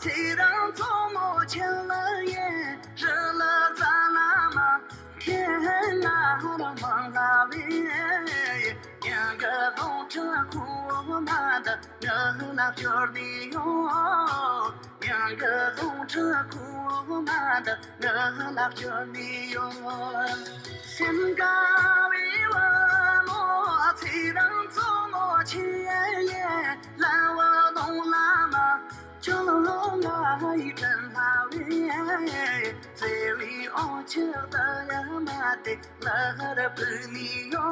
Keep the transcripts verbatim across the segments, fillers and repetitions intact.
ཚེ་རིང་མཚོ་མོ་ཆེ་ལ་ཡེ་རི་ལ་ཙ་ལ་མ་ཁྱེད་ང་རང་མང་ལ་བས་ཉིན་གི་རྫོང་ཁྲི་ཁུག་མ་འདི་ངི་ལ་བསྐྱོར་ནས་ཡོང་། ཉིན་གི་རྫོང་ཁྲི་ཁུག་མ་འདི་ངི་ལ་བསྐྱོར་ནས་ཡོང་། སེམས་དགའ་བའི་བུ་མོ་ཚེ་རིང་མཚོ་མོ་ཆེ་ཡེ་ལ་བུ་གདོང་ལ་མ། ཁྱོད་ལ་ཡི་དམ་ལྷ་བའི་བརྩེ་བའི་འོ་ཆེ་ད་ཡ་མ་དེ་ལ་ཧར་བུ་ནི་ཡོ།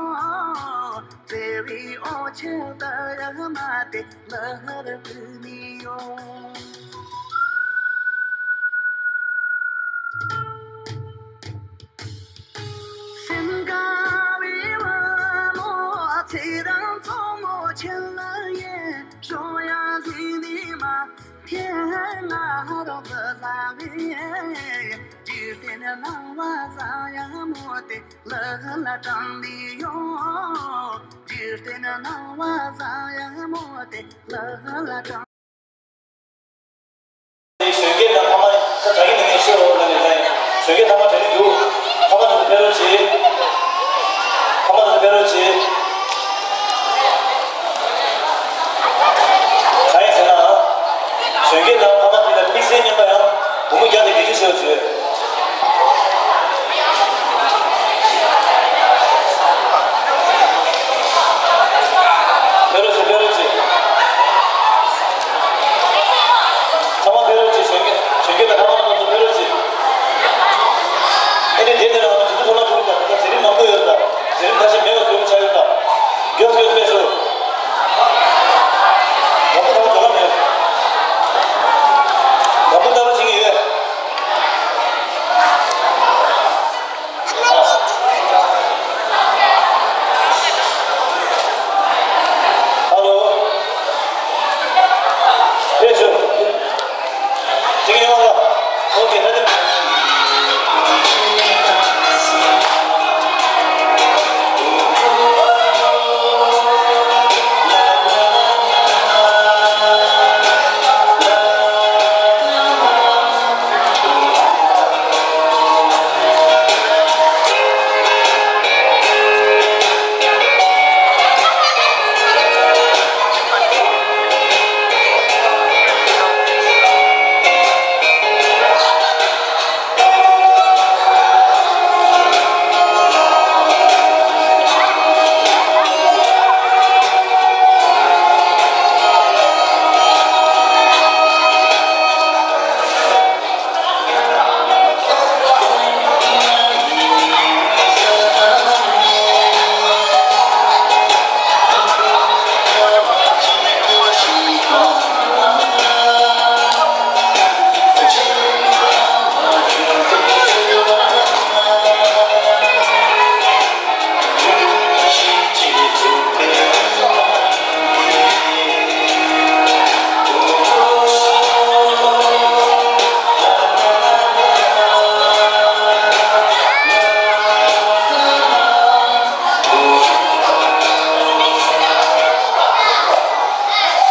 བརྩེ་བའི་འོ་ཆེ་ད་ཡ་མ་དེ་ལ་ཧར་བུ་ནི་ཡོ། སེམས་དགའ་བའི་བུ་མོ་ཚེ་རིང་མཚོ་མོ་ཆེ་ལ་ཡེ་ཞོ་ཡ་ཟི་ནི་མ་ཐེ་ང་རོ་བུ་ལ་བའི་འཇིག་རྟེན་སྣང་བ་ཟ་ཡ་མོ་དེ་ལ་ལ་དྲང་ནི་ཡོ། འཇིག་རྟེན་སྣང་བ་ཟ་ཡ་མོ་དེ་ལ་ལ་དྲང་། གཞོན་སྐྱེས་དང་ཕ་མ་ད་དྲ་རྒྱ་ནས་ངས་ཤོད་རོགས་གནང་ནས་ད་གཞོན་སྐྱེས་ཚང་མ་དྲ་རྒྱ་འདུག་ཕ་མ་དང་ཕེབས་རོགས་གྱིས། ཕ་མ་དང་ཕེབས་རོགས་གྱིས། གང་ཡིན་ཟེར་ན། གཞོན་སྐྱེས་དང་ཕ་མ་དེ་ལ་དམིགས་བསལ་སྙན་པ་ཡང་སྒོར་མོ་བརྒྱ་དང་བརྒྱད་ཅུ་ཞེས་པ་བྱོས། ཕེབས་རོགས་གྱིས། ཕེབས་རོགས་གྱིས། ཚང་མ་ཕེབས་རོགས་གྱིས། གཞོན་སྐྱེས་གཞོན་སྐྱེས་དང་ཕ་མ་རྣམས་ཚོ་ཕེབས་རོགས་གྱིས། ཨེ་ནི་དེ་ནས་རང་དུས་ཚོད་ཐོག་ལ་འགྲོ་གི་འདུག་ད་དེ་རིང་མང་པོ་ཡོད་ད། དེ་རིང་ཁ་ཤས་མེད་པ་བཟོས་པ་ཆགས་ཡོད་ད། མགྱོགས་མགྱོགས་ཕེབས་ཤོག་ང་པོ་ཐང་འགྲོ་ལམ་ཡོད། ང་པོ་ལྟ་རུ་བྱེད་ཀྱི་ཡོད། ཧ་ལོ། ཕེབས་ཤོག་ཅིག་ཡོང་ལ། ཨོ་ཁེ། ད་ནི།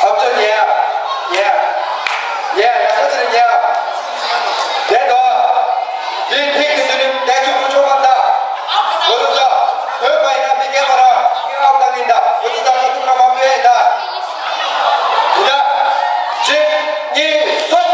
ཨ་ཅོ་ཉལ། ཉལ། ཉལ། ཡག་པོ་བྱས་ཉལ། དེ་དང་། དེའི་ཐད་ཀྱི་དུས་ནི་དེ་ཆུང་ཆུང་མ་འདའ། གོ་ཚོད་ཚོད། བོད་པ་ཡིན་ན་མི་རྒན་པ་ར་ངའི་ཨ་བཏང་ཡིན་ད། གོ་ཚོད་ཚོད། ང་ཚོ་ཁ་མ་མོས་ཡིན་ད། ཡིན་ད། གཅིག་གཉིས། གསུམ།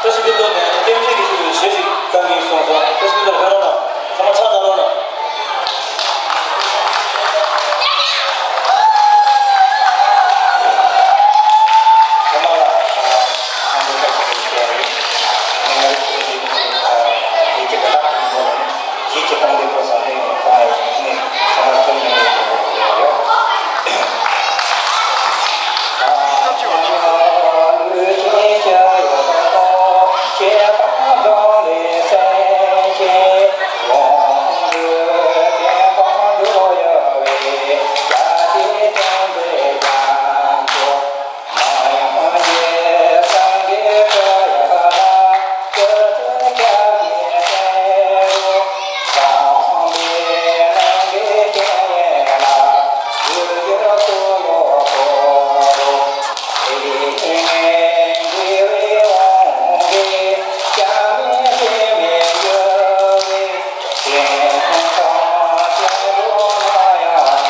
བཀྲ་ཤིས་སྤུན་ཟླ་ནས་རྟེན་འབྲེལ་གྱི་ཆེད་དུ་ཞལ་ཞིག་བཀང་གིན་གསུངས་སོང་། བཀྲ་ཤིས་སྤུན་ཟླ་ཕེབས་རོགས་གནང་། ཚང་མ་ཕྱག་བརྡབ་རོགས་གནང་། ཚང་མ་ལ་ཨ་ཨ་མདོ་བཀྲ་ཤིས་བདེ་ལེགས་ཞུ་ཡ་ཡིན། ངས་ང་རང་ཚོའི་ལས་ཀྱི་ལས་ཀྱི་ལ་དྭགས་ཀྱི་མི་འདུག་ལ་ནི། ཡིད་ཀྱི་དཔུང་པའི་ཕོ་བསམ་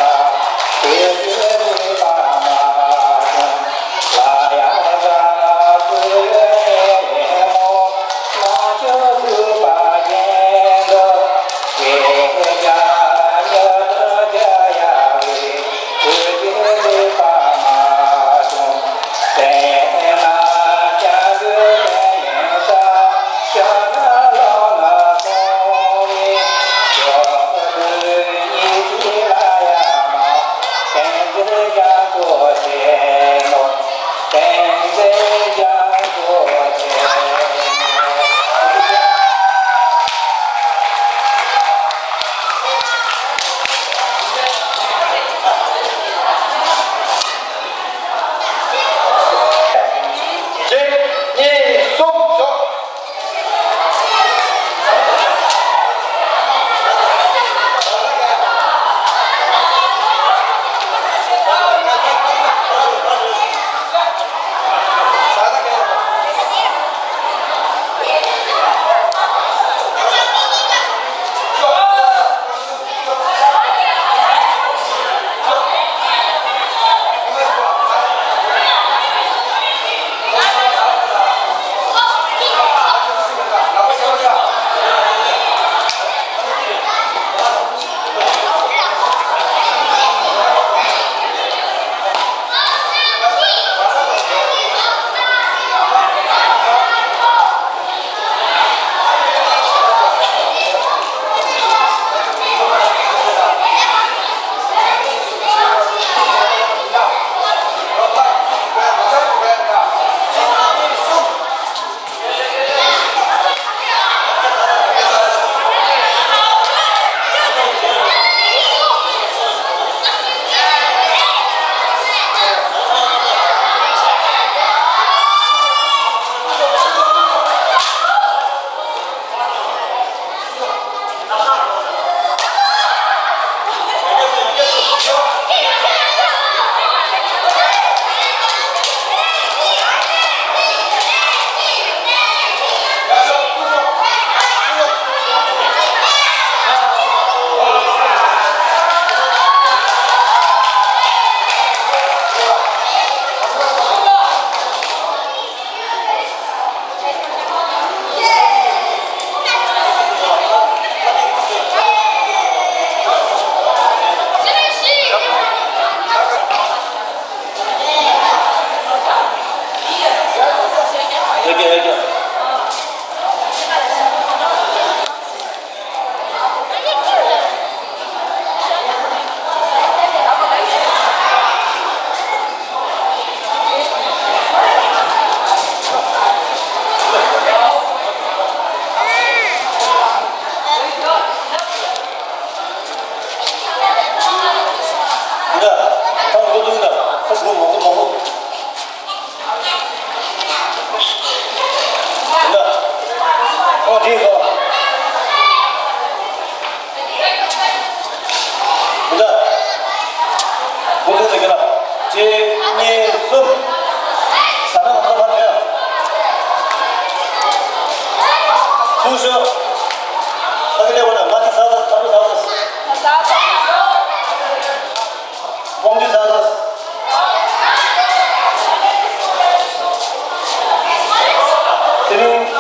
གཏན་ནས་གཏོང་བ་ཡིན། ཚང་མ་སྟོན་ཉམས་ལེན་དགོས་པ་ཡོད། གཅིག་གཉིས་གསུམ་འཇོག་འདི། འདི། འགོ་འཛུགས་བྱེད་ཀྱི་ལ། གཅིག་གཉིས་གསུམ། ཟ་ན་ལ་ཁ་མ་ཐོན། ཚུར་ཤོག་ད་གི་ལེ་བ་ན་ང་ཅི་ཟ་ཟ་ཟ་ཟ་ཟ། དབང་འདུས་ཟ་ཟ། དེ་རིང་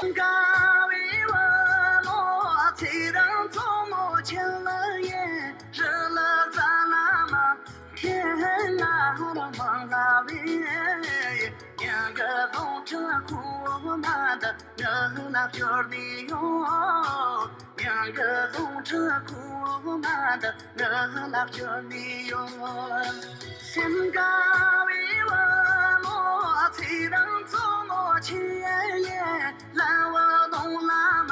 དགའ་བའི་བུ་མོ་ཚེ་རིང་མཚོ་མོ་ཁྱེད་ལ་ཡེ་རི་ལ་ཙ་ལ་མ་ཁྱེད་ང་རང་མང་ལ་བའི་ཉིན་གི་རླུང་ཁྲ་ཁུག་མ་འདི་ངུ་ལ་བསྐྱོར་ནས་ཡོང་། ཉིན་གི་རླུང་ཁྲ་ཁུག་མ་འདི་ངུ་ལ་བསྐྱོར་ནས་ཡོང་། སེམས་དགའ་བའི་བུ་མོ་ཚེ་རིང་མཚོ་མོ་ཁྱེད་ཡེ་ལ་བ་ལོང་ལ་མ་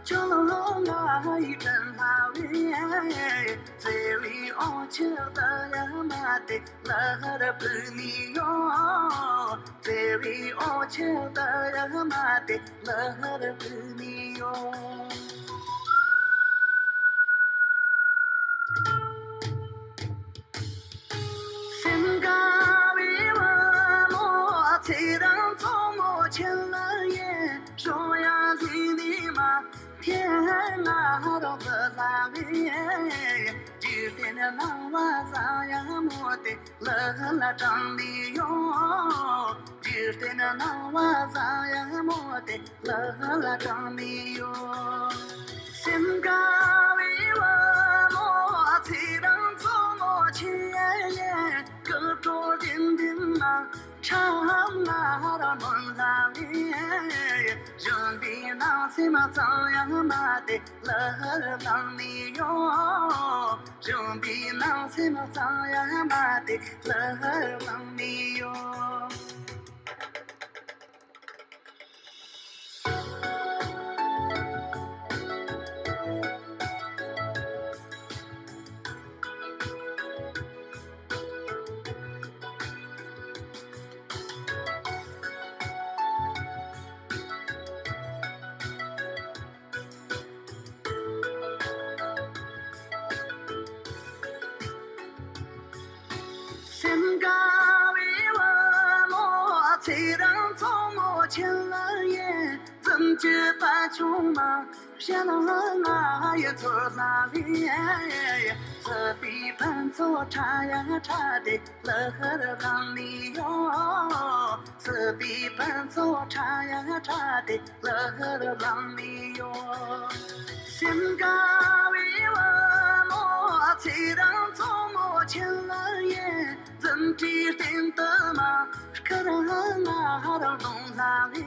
ཁྱོད་ལོང་ང་ཡི་དྲན་ལ་བའི་བརྩེ་བའི་འོ་ཆུ་ད་ཡ་མ་དེ་ལ་ཧར་བུ་ནི་ཡོང་། བརྩེ་བའི་འོ་ཆུ་ད་ཡ་མ་དེ་ལ་ཧར་བུ་ནི་ཡོང་། སེམས་དགའ་བའི་བུ་མོ་ཚེ་རིང་མཚོ་མོ་ཁྱེད་ལ་ཡེ་ཞོ་ཡ་ལི་ནི་མ་ཁྱེད་ང་རོ་བུ་ལ་བའི་འཇིག་རྟེན་སྣང་བ་བཟང་ཡ་མོ་དེ་ལ་ལ་དྲངས་ནས་ཡོང་། འཇིག་རྟེན་སྣང་བ་བཟང་ཡ་མོ་དེ་ལ་ལ་དྲངས་ནས་ཡོང་། སེམས་དགའ་བའི་བུ་མོ་ཚེ་རིང་མཚོ་མོ་ཁྱེད་ཡེ་སྐུ་བྲོ་ལྡིང་ལྡིང་ན་ཁྲ་ལ་ར་མོན་ལ་བའི་གཞོན་པའི་ནང་སེམས་གཙང་ཡང་མ་དེ་ལ་ཧར་ལངས་ནས་ཡོང་། གཞོན་པའི་ནང་སེམས་གཙང་ཡང་མ་དེ་ལ་ཧར་ལངས་ནས་ཡོང་། སེམས་དགའ་བའི་བུ་མོ་ཚེ་རིང་མཚོ་མོ་ཁྱེད་ལ་ཡེ་བཙུན་གྱི་པ་ཆུང་མ་བཤད་ལ་ང་ཡི་ཚོད་ལ་བའི་སྲིད་པའི་ཕུན་ཚོགས་ཕྲ་ཡང་ཕྲ་དེ་ལ་ཧར་ལངས་ནས་ཡོང་། སྲིད་པའི་ཕུན་ཚོགས་ཕྲ་ཡང་ཕྲ་དེ་ལ་ཧར་ལངས་ནས་ཡོང་། སེམས་དགའ་བའི་བུ་མོ་ཚེ་རིང་མཚོ་མོ་ཁྱེད་ལ་ཡེ་འཛུམ་གྱི་སྟེང་དུ་མ་སྐུ་རང་ང་ཧར་གདོང་ལ་བའི་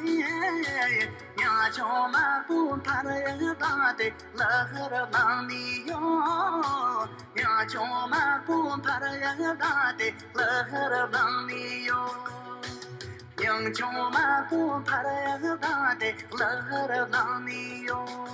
ཉང་ཆུང་དམར་པོ་ཕར་ཡང་བཏང་སྟེ་ལ་ཧར་ལངས་ནས་ཡོང་། ཉང་ཆུང་དམར་པོ་ཕར་ཡང་བཏང་སྟེ་ལ་ཧར་ལངས་ནས་ཡོང་། ཉང་ཆུང་དམར་པོ་ཕར་ཡང་བཏང་སྟེ་ལ་ཧར་ལངས་ནས་ཡོང་།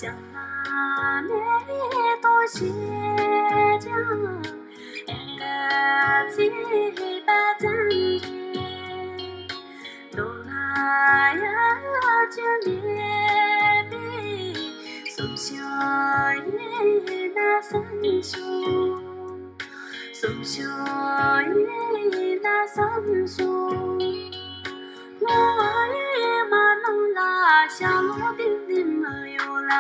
བྱང་ན་མེ་ཏོག་བཞད་ཅིང་། ཡལ་ག་བརྩེགས་པ་ཙམ་རེ། མདོར་ན་དབྱར་གྱི་ལེགས་པའི་གསུང་ཞུ་ཡིན་ན་བསམ་བྱུང་། གསུང་ཞུ་ཡིན་ན་བསམ་བྱུང་། ངོ་བོ་ཡིད་མ་ནང་ལ་ཞྭ་མོ་ལྡིང་ལྡིང་མི་གཡོ་ལ།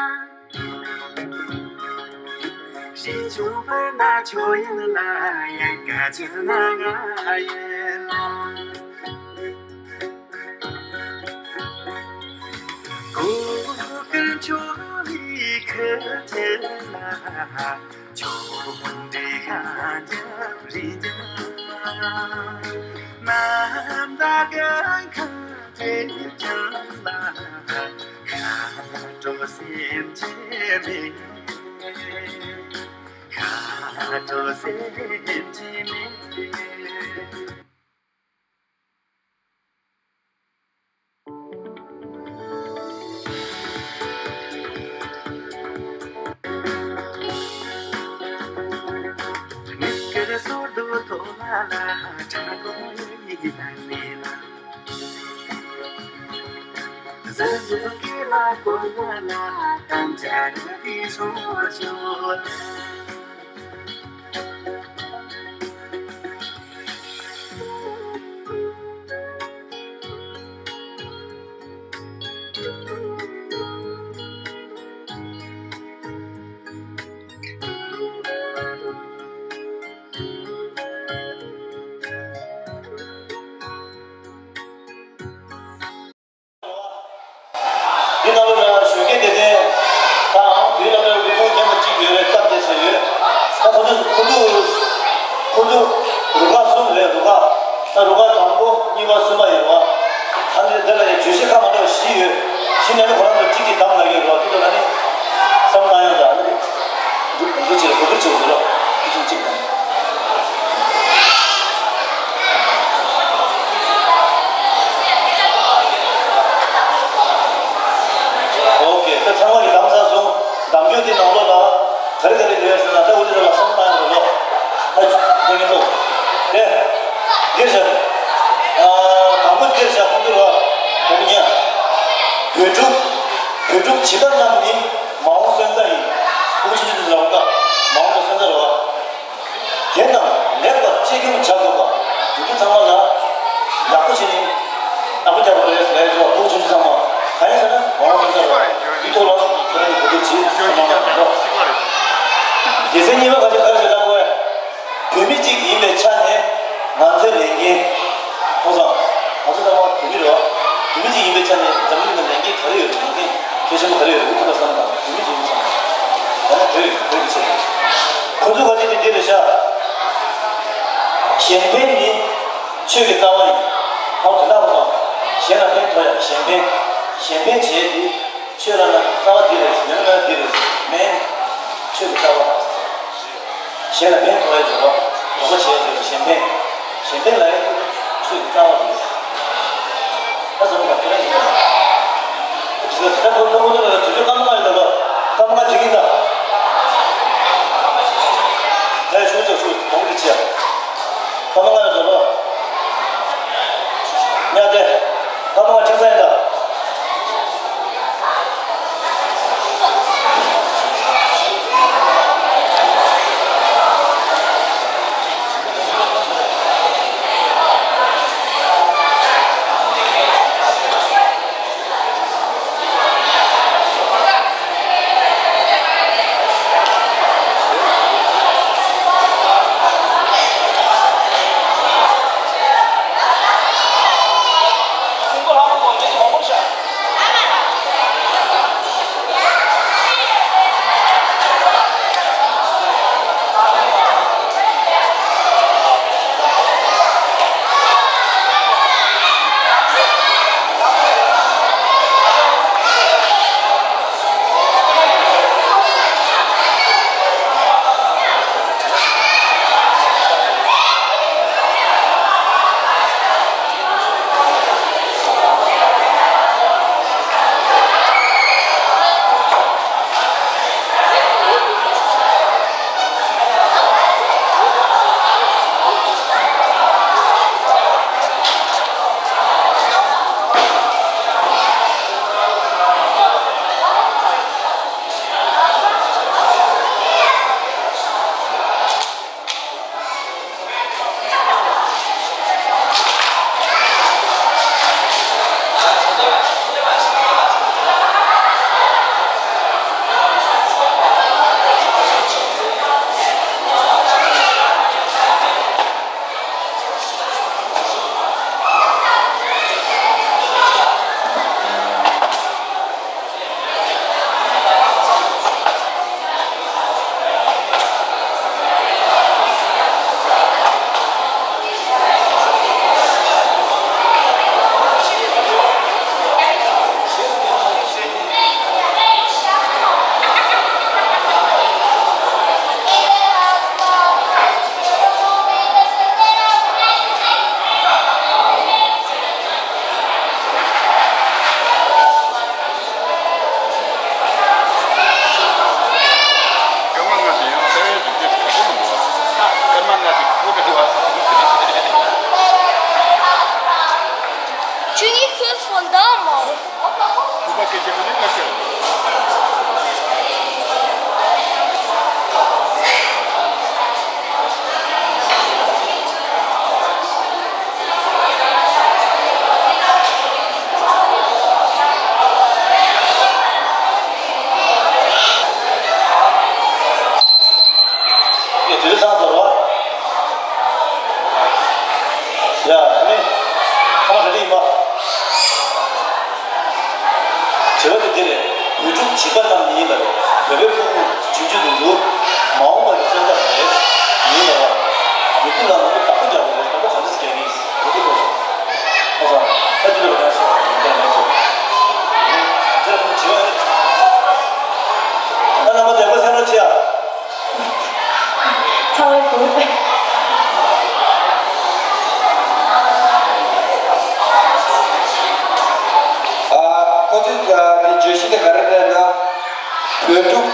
ཞིང་སྐྱོང་བར་ན་ཁྱོད་ཡིན་ལ་ཡལ་ག་བརྩེགས་ན་ང་ཡིན་ལ། གོ་སྐར་ཁྱོད་ལ་ཁུ་ཁྱེར་ལ། ཆོ་འདྲེ་ཤ་འཇམ་རི་འཇམ། ནམ་ཟླ་གི་ཁ་ འདི་ནང་ལོགས་ལ་གཞོན་སྐྱེས་སྡེ་ཚན་དང་བོད་ལ་དཔེ་བོད་རྒན་པ་གཅིག་ཡོད་རེད། སྐབས་དེ་ཚོ་ཡོད། ད་ཁོ་ཚོ་ཁོ་ཚོ་ཁོ་ཚོ་རུ་ཁག་གསུམ་རེད། རུ་ཁག་ད་རུ་ཁག་དང་པོ་གཉིས་པ་གསུམ་པ་ཡོད་པ། ད་འདི་འདི་ལ་ཡང་བརྗོད་གཞི་ཁག་མ་འདྲ་བ་བཞི་ཡོད། བཞི་ནང་ནས་ཁོ་རང་ཚོ་གཅིག་གཅིག་བདམས་ལ་ཡོད་རེད་བ། དེ་ཚོ་ལ་ནི་བསམ་བློ་བཏང་ཡོང་ད་ནི་འདུ་འདུ་བྱེད་གོ་བསྡུར་བྱེད་དགོས་རེད། དེ་ཚོ་གཅིག་དང་། ཨོ་ཀེ། ད་ཚང་མ་གིས་བདམས་ཚར་སོང་། བདམས་རྒྱུ་དེ་ནང་ལོགས་ལ་ག་རེ་ག་རེ་ཡོད་ཟེར་ན། ད་འོ་དེ་ལ་བསམ་བཏང་ཡོད་ལོ། ད་དེ་མིན་འདུག་དེ། འདིར་བཞག་ཨ། དང་པོ་འདིར་བཞག་ཁོང་ཚོ་ལ་དེ་མི་ཉན། བོད་ཕྲུག་བོད་ཕྲུག་བྱིས་པ་རྣམས་ནི་མ་འོངས་སོན་རྩ་ཡིན། ཕྲུ་གུ་ཆུང་ཆུང་འདི་ལ་འོ་ད་མ་འོངས་པ་སོན་རྩ་རེད་བ། དེ་རྣམས་ལེགས་པར་གཅེས་སྐྱོང་བྱ་དགོས་པ། དེ་ཚོ་ཚང་མ་ལ་ཡག་པོ་བྱས་ནས་བདག་པོ་རྒྱག་དགོས་རེད་ཟེར་ཡ་ཚོ་བ། ཕྲུ་གུ་ཆུང་ཆུང་ཚང་མ་གང་ཡིན་ཟེར་ན་མ་འོངས་སོན་རྩ་རེད་བ། དེའི་ཐོག་ལ་ཁྱེད་རང་གིས་གོ་བསྡུར་བྱེད་གནང་བ་རེད། སྡེ་ཚན་གཉིས་པ་ག་ཚོད་ག་རེ་ཟེར་ལབ་དགོས། བོད་མི་གཅིག་ཡིན་པའི་ཆ་ནས་ང་ཚོའི་ལས་འགན། ཁོང་ཚང་ང་ཚོ་ཚང་མ་བོད་མི་རེད་བ། བོད་མི་གཅིག་ཡིན་པའི་ཆ་ནས་འཛམ་གླིང་གི་ལས་འགན་ག་རེ་ཡོད། ལས་འགན་གལ་ཆེན་པོ་ག་རེ་ཡོད། འུ་ཐུག་པ་བསམ་དང་། བོད་མི་གཅིག་ཡིན་པའི་ཆ་ནས་ད་ནི་བོད་བོད་ཀྱི་ཆེད་དུ་ཁོ་ཚོ་ག་ཅིག་དེ་འདི་རེད་ཤག་གཞན་ཕན་ནི་ཆོས་ཀྱི་རྩ་བ་ཡིན། ཁོང་དོན་དག་པོ་དང་གཞན་ལ་ཕན་ཐོགས་ཡ། གཞན་ཕན་གཞན་ཕན་བྱེད་དེ། ཆོས་ལ་ན་རྩ་བ་འདི་རེད། མེད་ན་འདི་རེད། མེན། ཆོས་ཀྱི་རྩ་བ། གཞན་ལ་ཕན་ཐོགས་ཡ་འཇོག་པ། རོགས་པ་བྱས་འཇོག་པ། གཞན་ཕན། གཞན་ཕན་ལ་ཡང་ཆོས་ཀྱི་རྩ་བ་རེད། ད་ཟེར་བ་དང་དེ་རང་ཡིན་ན། ད་ཁོ་ཁོ་ཁོ་ཚོ་ལ་དུས་ཚོད་སྐར་མ་ལྔ་ཡོད་ལ། སྐར་མ་ལྔ་འཇིག་གི་ད། ད་ཡ་ཞུ་ཅོག་ཞུ་གོང་གི་ཆེ། སྐར་མ་ལྔ་ཡོད་ལ། ཉལ་ཏེ། སྐར་མ་ལྔ་འཇིག་ས་ཡིན་ད།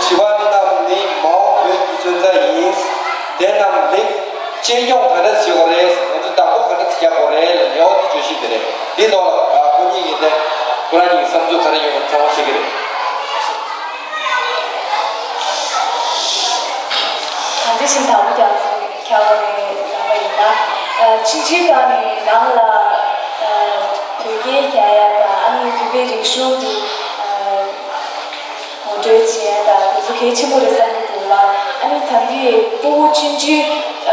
དྲི་བ་རྣམས་ནི་མ་འོངས་བོད་ཀྱི་སོན་རྩ་ཡིན། དེ་རྣམས་ལེགས་གཅེས་སྐྱོང་ག་འདྲ་བྱེད་དགོས་རེད། ང་ཚོ་བདག་པོ་ག་འདྲ་རྒྱག་དགོས་རེད་ལབ་ནས་འོ་དེ་བརྗོད་གཞི་དེ་རེད། འདི་ཐོག་ལ་ཁོ་གཉིས་ཀྱིས་དེ་ཁོ་རང་གཉིས་ཀྱི་བསམ་ཚུལ་ག་རེ་ཡོད་པ་ཚང་མ་བཤད་ཀྱི་རེད། ད་འདི་བཞིན་བདག་པོ་རྒྱག་ཁྱབ་ནས་ལབ་པ་ཡིན་ན། ཨ། ཕྱིན་ཆད་ཀ་ནས་རང་ལ་ཨ་བོད་སྐད་རྒྱག་ཡ་དང་ཨ་ནི་བོད་པའི་རིག་གཞུང་གི་ཨ་ངོ་སྤྲོད་བྱེད་ཡ་དང་དེ་ཚོ་གལ་ཆེན་པོ་རེད་བསམ་གྱི་འདུག་ལ། ཨ་ནི་ད་ལྟའི་སྤུ་གུ་ཆུང་ཆུང་ཨ་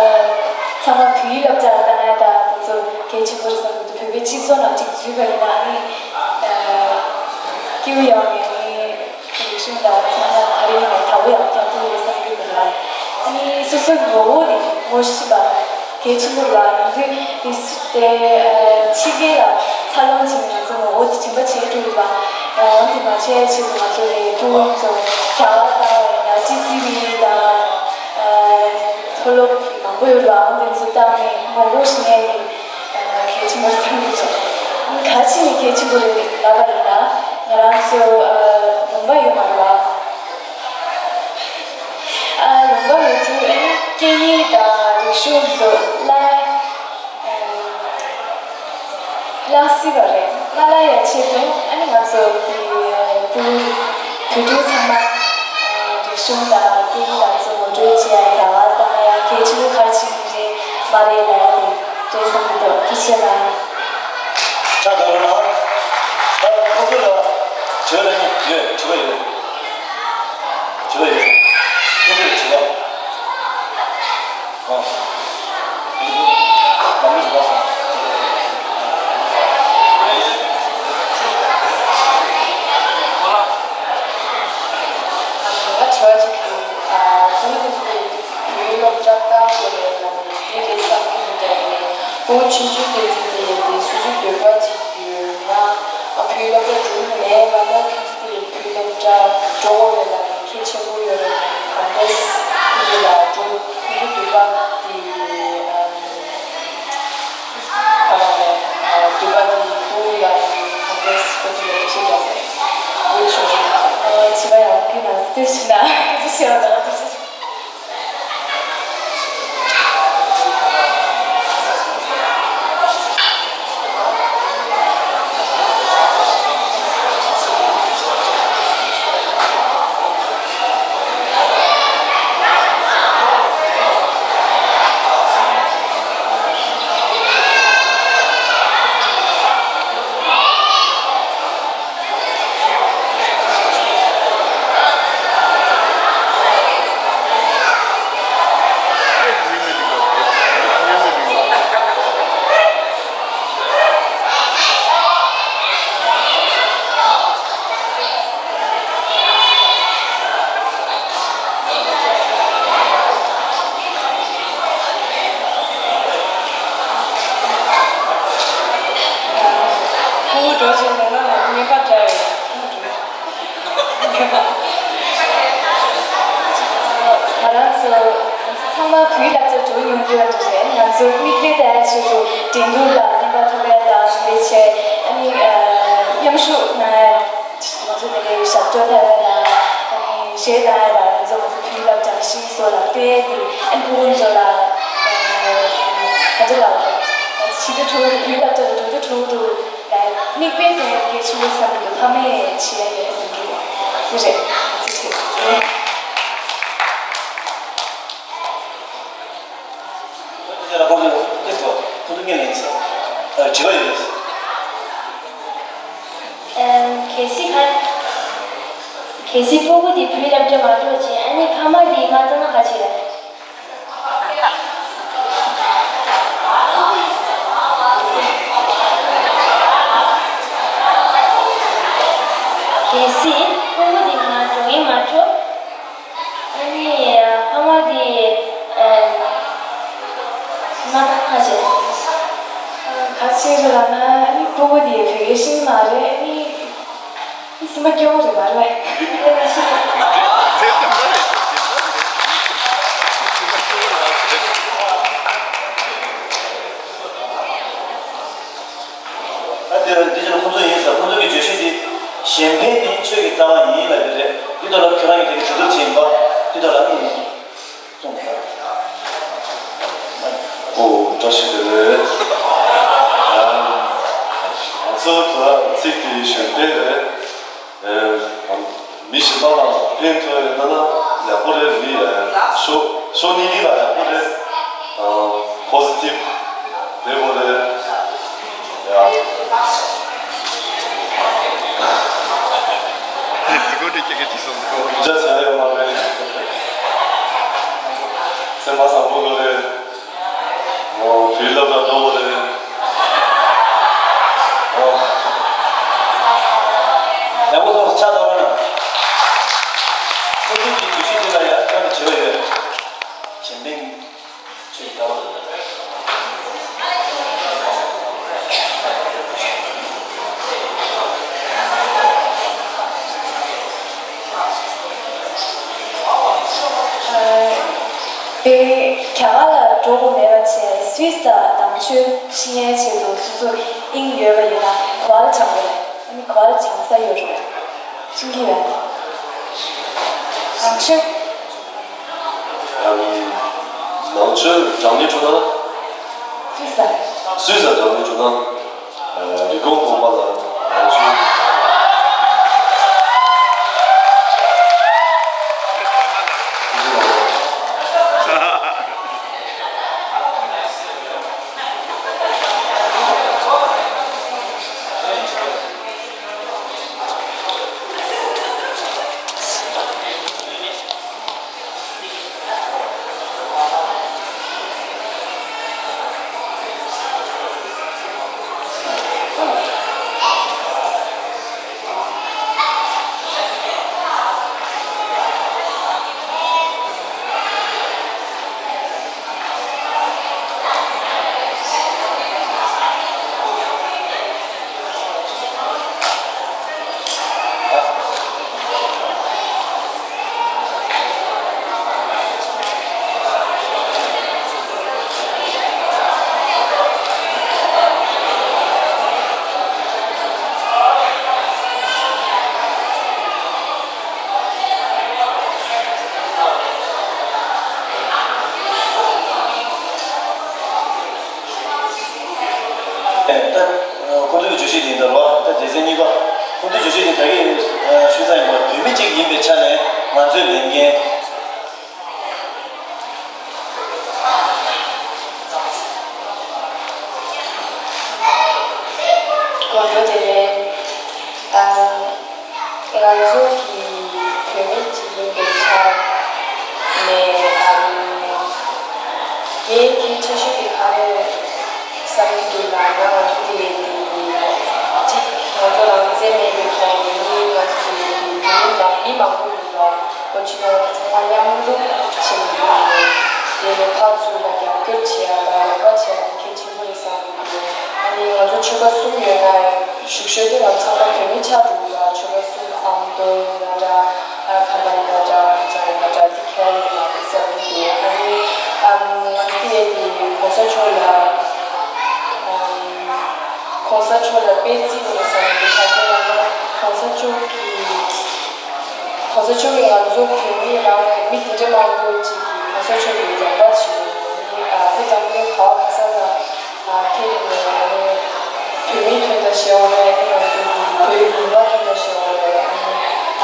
ཚང་མ་བོད་ཡིག་སློབ་གྲྭར་བཏང་ཡ་དང་དེ་ཚོ་གལ་ཆེན་པོ་རེད་བསམ་གྱི་འདུག་བོད་པའི་སྤྱི་ཚོགས་ནང་གཅིག་འཛུལ་བ་ཡིན་ན་ཨ་ནི་ཨ་སྐྱིད་པོ་ཡོང་ནས་ཨ་ནི། རིག་གཞུང་དང་ཚང་མ་ག་རེ་ཡིན་ནའང་དག་པོ་ཡང་རྒྱག་ཐུབ་རེད་བསམ་གྱི་འདུག་ལ། ཨ་ནི་སོ་སོའི་ངོ་བོ་དེ་ངོ་ཤེས་པ་གལ་ཆེན་པོ་རེད་ལ། ཡིན་དུས་དེ་སུ་དེ་ཕྱི་རྒྱལ་ལ་འཚར་ལོངས་བྱས་ནས་ང་ཚོ་ངོ་བོ་དེ་དྲན་པ་བརྗེད་འགྲོ་གི་རེད་པ། འོན་ཏེ་མ་བྱས་ཆེད་དུ་ང་ཚོ་རེད་ཕྲུ་གུ་ཚོ་རྒྱ་གར་དང་ཡང་ཊི་སི་ཝི་དང་མཐོ་སློབ་མང་པོ་ཡོད་རེད་པ། འོན་ཏེ་ཚོ་བཏང་ནས་ངོ་རྒོལ་ཞིག་གནས་ཏེ། གལ་ཆེན་པོ་བསམ་གྱི་འདུག་ག་ཅི་ནས་གལ་ཆེན་པོ་རེད་ལབ་པ་ཡིན་ན། ང་རང་ཚོ་ཨ་ལུང་པ་ཡོད་མ་རེད་པ། ཨ་ལུང་པ་མེད་དུས་ཨ་ནི་སྐད་ཡིག་དང་རིག་གཞུང་ཚོ་བརླག་བརླག་སྲིད་པ་རེད། མ་བརླག་ཡ་ཆེད་དུ་ཨ་ནི་ང་ཚོ་བོད་བོད་ཕྲུག་ཚང་མ་རིག་གཞུང་དང་སྐད་ཡིག་ལ་ཚོ་ངོ་སྤྲོད་བྱེད་ཡ་རྒྱ་གར་བཏང་ཡ་གལ་ཆེན་པོ་ག་རེ་བྱེད་ཀྱི་རེད་མ་རེད་ལབ་ཡ་དེ། དེ་བསམ་གྱི་འདུག་ཐུགས་རྗེ་ཆེ་གནང་། ཕྱག་དང་པོ་ལ། ད་ཁོ་ཚོ་ལ་དྲི་བ་ཡོད། དྲི་བ་ཡོད། དྲི་བ་ཡོད། ཁོ་ཚོས་དྲི་བ། ཨ། ལམ་ལུགས་ཀྱི་བར་སོང་། ང་དྲི་བ་གཅིག་འདུག་ཨ། ཁོང་ཚོས་བོད་ཡིག་སློབ་གྲྭ་བཏང་དགོས་རེད་ལབ་ནས་འདི་རེད་བསམ་གྱི་འདུག་ད་ནས་ཁོང་ཆུང་ཆུང་དེ་ཚོ་དེ་དེ་སོ་སོའི་འདོད་པ་ཅིག་ཡོད་ན། ཨ། བོད་ཡིག་སློབ་གྲྭ་འགྲོ་གི་མེད་ལབ་ན་ཁོང་ཚོ་དེ་བོད་ཡིག་སློབ་གྲྭ་འགྲོ་དགོས་རེད་ལབ་ནས་གལ་ཆེན་པོ་ཡོད་རེད་ལབ་ནས་གང་འདྲས་ཁོང་ཚོ་ལ་འགྲོ་ཁོང་ཚོའི་འདོད་པ་དེ། ཨ། ཨ། འདོད་པ་དེ་ཐོབ་ཡག་གི་གང་འདྲས་ཁོ་ཚོ་ལ་འགྲེལ་བཤད་རྒྱག་ས་འོས་ཆུང་ཆུང་ཨ། བྱིས་པ་ཡག་པོ་ཁྱོད་ལ་སྟེར་ཤི་ན་སྐད་ཆ་བཤད་པ་དང་སྐད་ཆ། ཁོ་བོ་འགྲོ་བྱས་ནས་ང་ལ་ངན་པ་འདྲ་ཡོད། ང་རང་ཚོ་ང་ཚོ་ཚང་མ་བོད་ཡིག་སློབ་གྲྭ་འགྲོ་མྱོང་རྒྱུ་རེད། ང་ཚོ་མིག་དཔེ་ལྟ་ཡ་ཆེད་དུ་འགྲན་བསྡུར་ལ་རྔན་པ་ཐོབ་ཡ་དང་དེ་བྱས། ཨ་ནི་མཉམ་ཞུགས་གནང་ཡ། ང་ཚོ་དེ་ནས་ཞབས་བྲོ་འཁྲབ་ཡ་དང་ཨ་ནི་གཞས་གཏོང་ཡ་དང་དེ་ཚོ་ང་ཚོ་བོད་ཡིག་སློབ་སྦྱོང་ཤེས་སོགས་ལ་དཔེ་དེ་ཨ་ནི་ཕྲུ་གུ་ཚོ་ལ་ག་འདྲ་ལབ་དགོས་རེད། ཕྱི་དྲོ་ཕྲུ་གུ་བོད་ཡིག་སློབ་གྲྭ་ལ་འགྲོ་དུས་ཕྲུ་གུ་ཚོ་ལ་མིག་དཔེ་སྟོན་ཡ་གལ་ཆེན་པོ་བསམ་གྱི་འདུག་ཕ་མས་བྱེད་ཡ་ཡོད་བསམ་གྱི་འདུག་དེ་རེད། ཙི་ཙི། ཁོང་ཚོ་ལ་ཁོང་ཚོ་ལ་ཡིན་ཟེར། ཨ། དྲི་བ་ཡོད་ཟེར། ཨམ། གལ་སྲིད་ཁ། གལ་སྲིད་སྤུ་གུ་དེ་བོད་སློབ་གྲྭ་མ་འགྲོ་བྱས་ཨ་ནི་ཕ་མ་དེ་མ་བཏང་ན་ག་བྱེད་རེད། གལ་སྲིད་སྤུ་གུ་དེ་མ་འགྲོ་ཡིན་མ་འགྲོ། ཨ་ནི་ཕ་མ་དེ་ཨ་མ་བཏང་ན་ག་བྱེད་རེད། ག་བྱེད་རེད་ལབ་ན་ཨ་ནི་སྤུ་གུ་དེ་བོད་སྐད་ཤེས་ཀྱི་མ་རེད། ཨ་ནི་སེམས་པ་སྐྱོ་བོ་རེད་མ་རེད་པས། ད་དེ་དེ་ཕྱིར་ཁོང་ཚོ་ཡིན་ཟེར། ཁོང་ཚོ་གི་བརྗོད་གཞི་དེ་གཞན་ཕན་ནི་ཆོས་ཀྱི་རྩ་བ་ཡིན་ལབ་ཀྱི་རེད། དེ་ལ་ཁྱོད་རང་གིས་དེ་གི་གྲོས་བསྡུར་བྱས་ཡིན་པ། དེ་ལ་ནི་གསུངས་ཡོད། ཨོ། བཀྲ་ཤིས་བདེ་ལེགས། ང་ཚོ་ད་ཚིག་དེ་གཞན་ཕན་རེད། ཨེ། མི་གཞན་པ་ལ་ཕན་ཐོགས་ཡོད་ན་ན་ཡག་པོ་རེད། མི་ཨེ་ཤོ་ཤོ་ནི་ནི་ལ་ཡག་པོ་རེད། ཨ། པོ་སི་ཊིབ་རེད་པོ་རེད། ཡ། འདི་གོ་འདི་སྐད་ཀྱི་ཅི་སོང་འདུག་རྒྱ་ཆེ་ཡོད་མ་རེད། སེམས་པ་བཟང་པོ་ལོ་རེད། ཨོ། བུའི་སློབ་གྲྭ་འགྲོ་བ་རེད། ཨོ། ཡག་པོ་སོང་། ཕྱག་དང་བ་ན། ཁོ་ཚོའི་གི་གྲོས་གཞི་དེ་ལ་ཡང་ཁྱོད་ཀྱི་དྲི་བ་ཡོད། གཞན་ཕན། ཆོས་ཀྱི་ལྟ་བ་རེད། དེ་རྒྱ་གར་ལ་འགྲོ་དགོས་མེད་པ་བྱས། སུད་སི་དང་ནང་ཆོས་ཤེས་ཡའི་ཆེད་དུ་སོ་སོ་དབྱིངས་ཡོད་པ་ཡིན་ན་ག་པར་སྦྱང་དགོས་རེད། ཨ་ནི་ག་པར་སྦྱང་ས་ཡོད་རེད། ཤེས་ཀྱི་ཡོད། ནང་ཆོས། ཨམ། ནང་ཆོས་སྦྱང་ནས་འགྲོ་ན། སུད་སི། སུད་སི་སྦྱང་ནས་འགྲོ་ན། ཨ། རི་ཀོན་དགོན་པ་ལ་ནང་ཆོས། ད་ཁོང་ཚོའི་བརྗོད་གཞི་དེ་ཡིན་ད་རོ། ད་སྡེ་ཚན་གཉིས་པ། ཁོང་ཚོའི་བརྗོད་གཞི་དེ་ད་གིན་ཞུས་ཚར་ཡིན་པ། བོད་མི་གཅིག་ཡིན་པའི་ཆ་ནས་ང་ཚོའི་ལས་འགན། དགོང་དྲོ་བདེ་ལེགས། ཨ། ང་ཚོ་གི་བོད་མི་གཅིག་ཡིན་པའི་ཆ་ནས། ཨམ། དེ་གལ་ཆེ་ཤོས་དེ་ག་རེ་བསམ་གྱི་འདུག་ལབ་ན། ང་ཚོ་དེ་གཅིག་ང་ཚོ་རང་བཙན་མེད་པའི་ཐོག་ནས་ང་ཚོ་དེ་བོད་མི་མང་མི་མང་པོ་ཡོད་པ། ཁོ་ཕྱི་ལོགས་ཚང་མ་མཉམ་རུབ་བྱས་ནས་དེ་ནས་ཕར་ཚུར་ལ་རྒྱབ་སྐྱོར་བྱེད་ཡ་དང་རོགས་པ་བྱེད་ཡ་དེ་གལ་ཆེན་པོ་རེད་བསམ་གྱི་འདུག་ཨ་ནི་ང་ཚོ་ཆོལ་ཁ་གསུམ་ཡོད་ན་ཡང་ཞུ་ཤོས་དེ་ང་ཚང་མ་བོད་མི་ཆགས་འགྲོ་གི་འདུག་ཆོལ་ཁ་གསུམ། ཨ་མདོ་ཡིན་ན་འདྲ། ཨ། ཁམས་པ་ཡིན་ན་འདྲ། ཧ་ཅང་ཡིན་ན་འདྲ། དེ་ཁྱད་པར་ཡོད་མ་རེད་བསམ་གྱི་འདུག་ཨ་ནི། ཨམ། ང་ཚོ་དེ་གོང་ས་མཆོག་ལ། ཨམ། གོང་ས་མཆོག་ལ་དཔེ་བརྩི་དགོས་བསམ་གྱི་འདུག་ག་རེ་ཡིན་ན་གོང་ས་མཆོག་གིས། གོང་ས་མཆོག་གིས་ང་ཚོ་བོད་མི་རང་མི་དེ་འདྲ་མང་པོ་ཅིག་གིས་གོང་ས་མཆོག་གི་རོགས་པ་བྱེད་ཡོད། ཨ་ནི། ཨ། ཁོ་འཛམ་གླིང་ག་བ་ག་ས་ལ་ཨ་ཕེབས་ནས། ཨ་ནི་བོད་མིའི་དོན་དག་བཤད་ཡོད་རེད། ཨ་ནི་ང་ཚོ་བོད་ཀྱི་རིག་པ་དོན་དག་བཤད་ཡོད་རེད།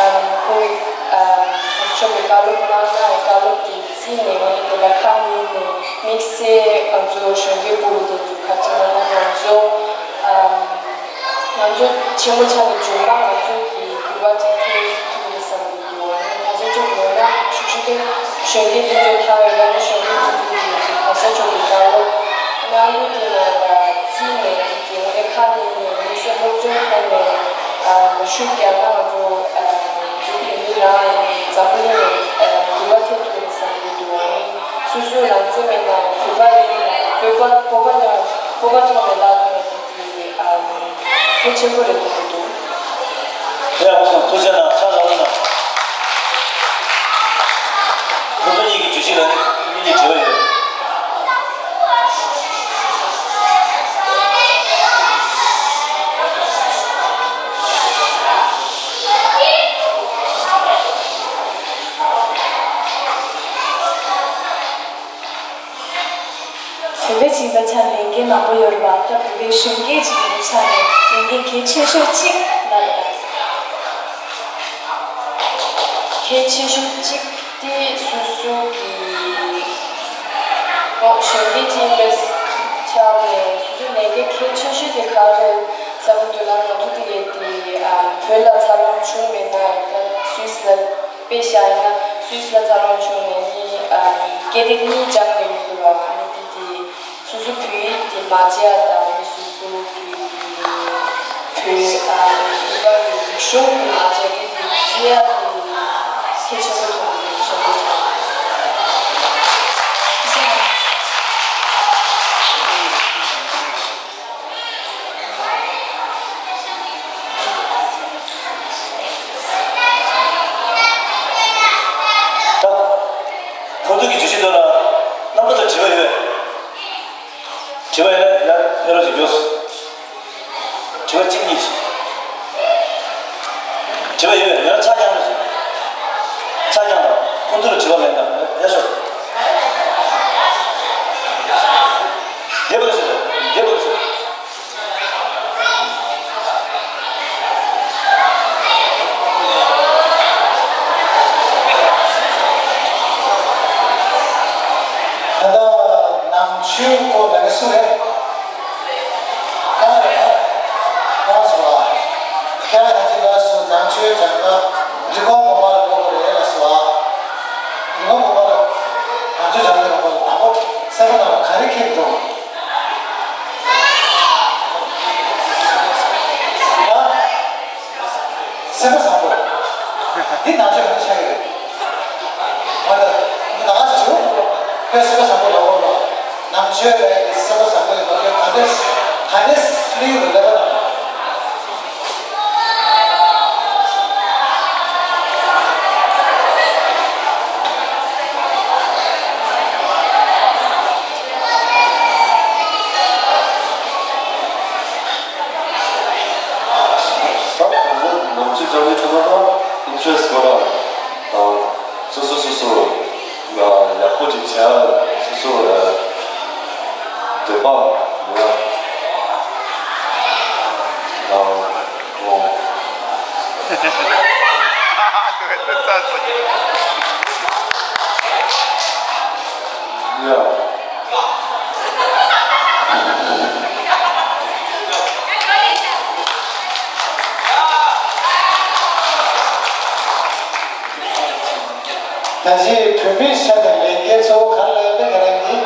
ཨ་ནི། ཨ། ཁོའི། ཨ། གོང་ས་མཆོག་གིས་བཀའ་སློབ་གནང་ན་བཀའ་སློབ་དེ་བརྩིས་ནས། ཨ་ནི་དེ་ལ་ཁ་སྣོན་ནས་དམིགས་བསལ་ང་ཚོ་གཞོན་སྐྱེས་ཕྲུ་གུ་དེ་ཚོ་ག་ཅིག་ལ་ང་ཚོ། ཨ། ང་ཚོ་ཆེན་པོ་ཆགས་ནས་བྱུང་ན་ང་ཚོ་གི་འགྱུར་བ་ཅིག་ཐེབས་ཐུབ་ཀྱི་རེད་བསམ་གྱི་འདུག་ཨ་ནི་གོང་ས་མཆོག་ཡོད་ན་ཤུགས་ཆེ་གི་གཞོན་སྐྱེས་དེ་ཚོ་ཐར་ཡོད་ན། གཞོན་སྐྱེས་དེ་ཚོ་གི་གོང་ས་མཆོག་གི་བཀའ་སློབ་གནང་ཡུལ་དེ་ལ་བརྩིས་ནས། དེ་ངས་ཁ་ནས་ནས་དམིགས་བསལ་སློབ་སྦྱོང་ཐོག་ནས་ཤུགས་རྒྱག་ན། ང་ཚོ་ང་ཚོ་བོད་མི་རང་ཡིན། འཛམ་བུ་གླིང་ནས་འགྱུར་བ་ཐེབས་ཐུབ་ཀྱི་རེད་བསམ་གྱི་འདུག་ཨ་ནི་སོ་སོའི་རང་བཙན་མེད་ན་བོད་པ་ཡིན། བོད་པ་བོད་པ་ཡང་བོད་པ་ཐོག་ནས་ལབ་ཐུབ་ན་དེ། གལ་ཆེན་པོ་རེད་འདུག་དེ་ཡང་ཁོང་ཚོ་ཐུགས་རྗེ་གནང་། ཕྱག་རིང་ལ་གནང་། ཁོང་ཚོ་གཉིས་ཀྱི་བརྗོད་གཞི་ལ་ནི་ཁོང་ཚོ་གཉིས་འབྲེལ་བ་ཡོད། བོད་པའི་བྱིས་པ་ཆ་ནས་ལས་འགན་མང་པོ་ཡོད་རེད་པ། ད་བོད་པའི་གཞོན་སྐྱེས་ཅིག་ཡིན་པའི་ཆ་ནས་ལས་འགན་གལ་ཆེ་ཤོས་གཅིག་ལ་རེད་པ། གལ་ཆེ་ཤོས་གཅིག་དེ་སོ་སོ་གི་ཨོ་གཞོན་སྐྱེས་ཅིག་ཡིན་པའི་ཆ་ནས་སོ་སོའི་ལས་འགན་གལ་ཆེ་ཤོས་དེ་ག་རེ་རེད་ཟེར་བ་དུས་ལ་ང་ཚོ་དེ་གའི་དེ་ཨ་བོད་ལ་འཚར་ལོངས་བྱུང་མེད་ན་ད་སུད་སི་ལ་དཔེ་བཞག་ཡིན་ན་སུད་སི་ལ་འཚར་ལོངས་བྱུང་ནས་ནི་ཨ་སྐད་རིགས་གཉིས་སྦྱངས་ནས་ཡོད་འདུག་བ། ཨ་ནི་དེ་དེ་སོ་སོ་བོད་ཡིག་དེ་མ་བརྗེད་ཡ་དང་ནི་སོ་སོ་གི་བོད་ཨ་རིག་པ་གི་རིག་གཞུང་དེ་མ་བརྗེད་ཡ་དེ་དེ་གལ་ཆེན་པོ་མཐོང་གི་ཡོད་ཞེས་བཀའ་ད། ཁོང་ཚོ་གི་བརྗོད་གཞི་དོན་ལ་རྣམ་པ་ཚོ་དྲི་བ་ཡོད། དྲི་བ་ཡོད་ན་ཡར་ཕེབས་རོགས་ཞེས་བརྗོད། དྲི་བ་གཅིག་གཉིས་ཤིག་དྲི་བ་ཡོད་ཡོད་ན་ཆ་རྐྱང་རོགས་ཞེས། ཆ་རྐྱང་དང་ཁོང་ཚོ་ལ་དྲི་བ་མེད་ན་ཡར་ཤོག་དེ་བར་ཞོག་དེ་བར་ཞོག་ད་ལྟ་ནང་ཆོས་སྐོར་ལ་ངས་སུ་རེད། གང་རེད། གང་སོང་ཨ། ཁྱེད་རང་ད་ཅི་ལ་སུ་ནང་ཆོས་སྦྱང་ན་རི་ཀོན་དགོན་པ་ལ་འགྲོ་དགོས་རེད་ལ་སོ་ཨ། རི་ཀོན་དགོན་པ་ལ་ནང་ཆོས་སྦྱང་ན་རི་ཀོན་དགོན་པ་ལ་དང་པོ་སེམས་པ་ནང་ལ་ག་རེ་འཁྱེར་འདུག་ཨ། སེམས་པ་བཟང་པོ། འདི་ནང་ཆོས་གང་ཆགས་ཀྱི་རེད། ང་ད་ང་ད་ང་ཞིག་ཞུ་ཁོས་སེམས་པ་བཟང་པོ་ལོག་ལོག་ལ་ནང་ཆོས་ལས་ཀྱི་སེམས་པ་བཟང་པོ་ཡིན་པ་ཁྱོད་ག་འདྲས་ག་འདྲས་སླེབས་ཡོད་ཀླད་པ་ནང་། ད་དང་པོ་ནང་ཆོས་སྦྱང་ནས་ཐོན་པ་དང་ཨིན་ཊི་རེ་སི་ཊི་ཡོད་པ་དང་སོ་སོ་སོ་སོ་ཡག་པོ་ཅིག་བྱས་སོ་སོ་འདོད་པ་ཡོད་དང་ཨོ། ཡ། ད་གཞི་བོད་མིའི་ཆ་ནས་ལས་འགན་གཙོ་བོ་ག་རེ་ལབ་ན་ང་རང་གིས་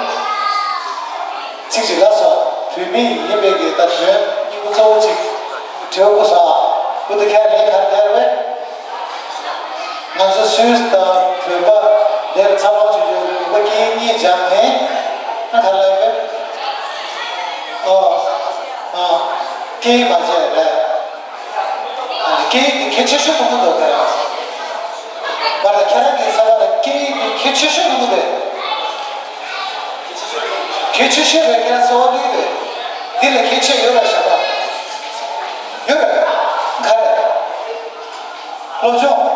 ཚིག་ཅིག་ལབ་སོང་། བོད་མི་ཡིན་པའི་གི་ད་དོན་སྙིང་པོ་གཙོ་བོ་ཅིག་དྲི་བ་བཀོད་སོང་ཨ། བུ་དེ་ཁྱེད་ལས་ག་རེ་བསྡད་རེད། ང་ཚོ་སུད་སི་དང་བོད་པ་དེར་འཚར་ལོངས་བྱུང་ཡོད་རེད། བོད་པ་སྐད་ཡིག་གཉིས་སྦྱངས་ནས་ཨ་ག་ལ་ཡོད་པས། ཨོ། ཨ། སྐད་ཡིག་མ་བརྗེད་རེད། ཨ་ནི་སྐད་ཡིག་དེ་གལ་ཆེ་ཤོས་མཐོང་གི་འདུག་ཁྱེད་རང་། བར་ལ་ཁྱེད་རང་གི་ས་བ་ལ་སྐད་ཡིག་དེ་གལ་ཆེ་ཤོས་མཐོང་གི་འདུག་གལ་ཆེ་ཤོས་རེད། ཁྱེད་རང་གསོལ་བ་འདེབས་ཀྱི་འདུག་འདི་ལས་གལ་ཆེ་ཡོད་རེད་ཞབས་པ། ཡོད་རེད། ག་རེ། སློབ་སྦྱོང་།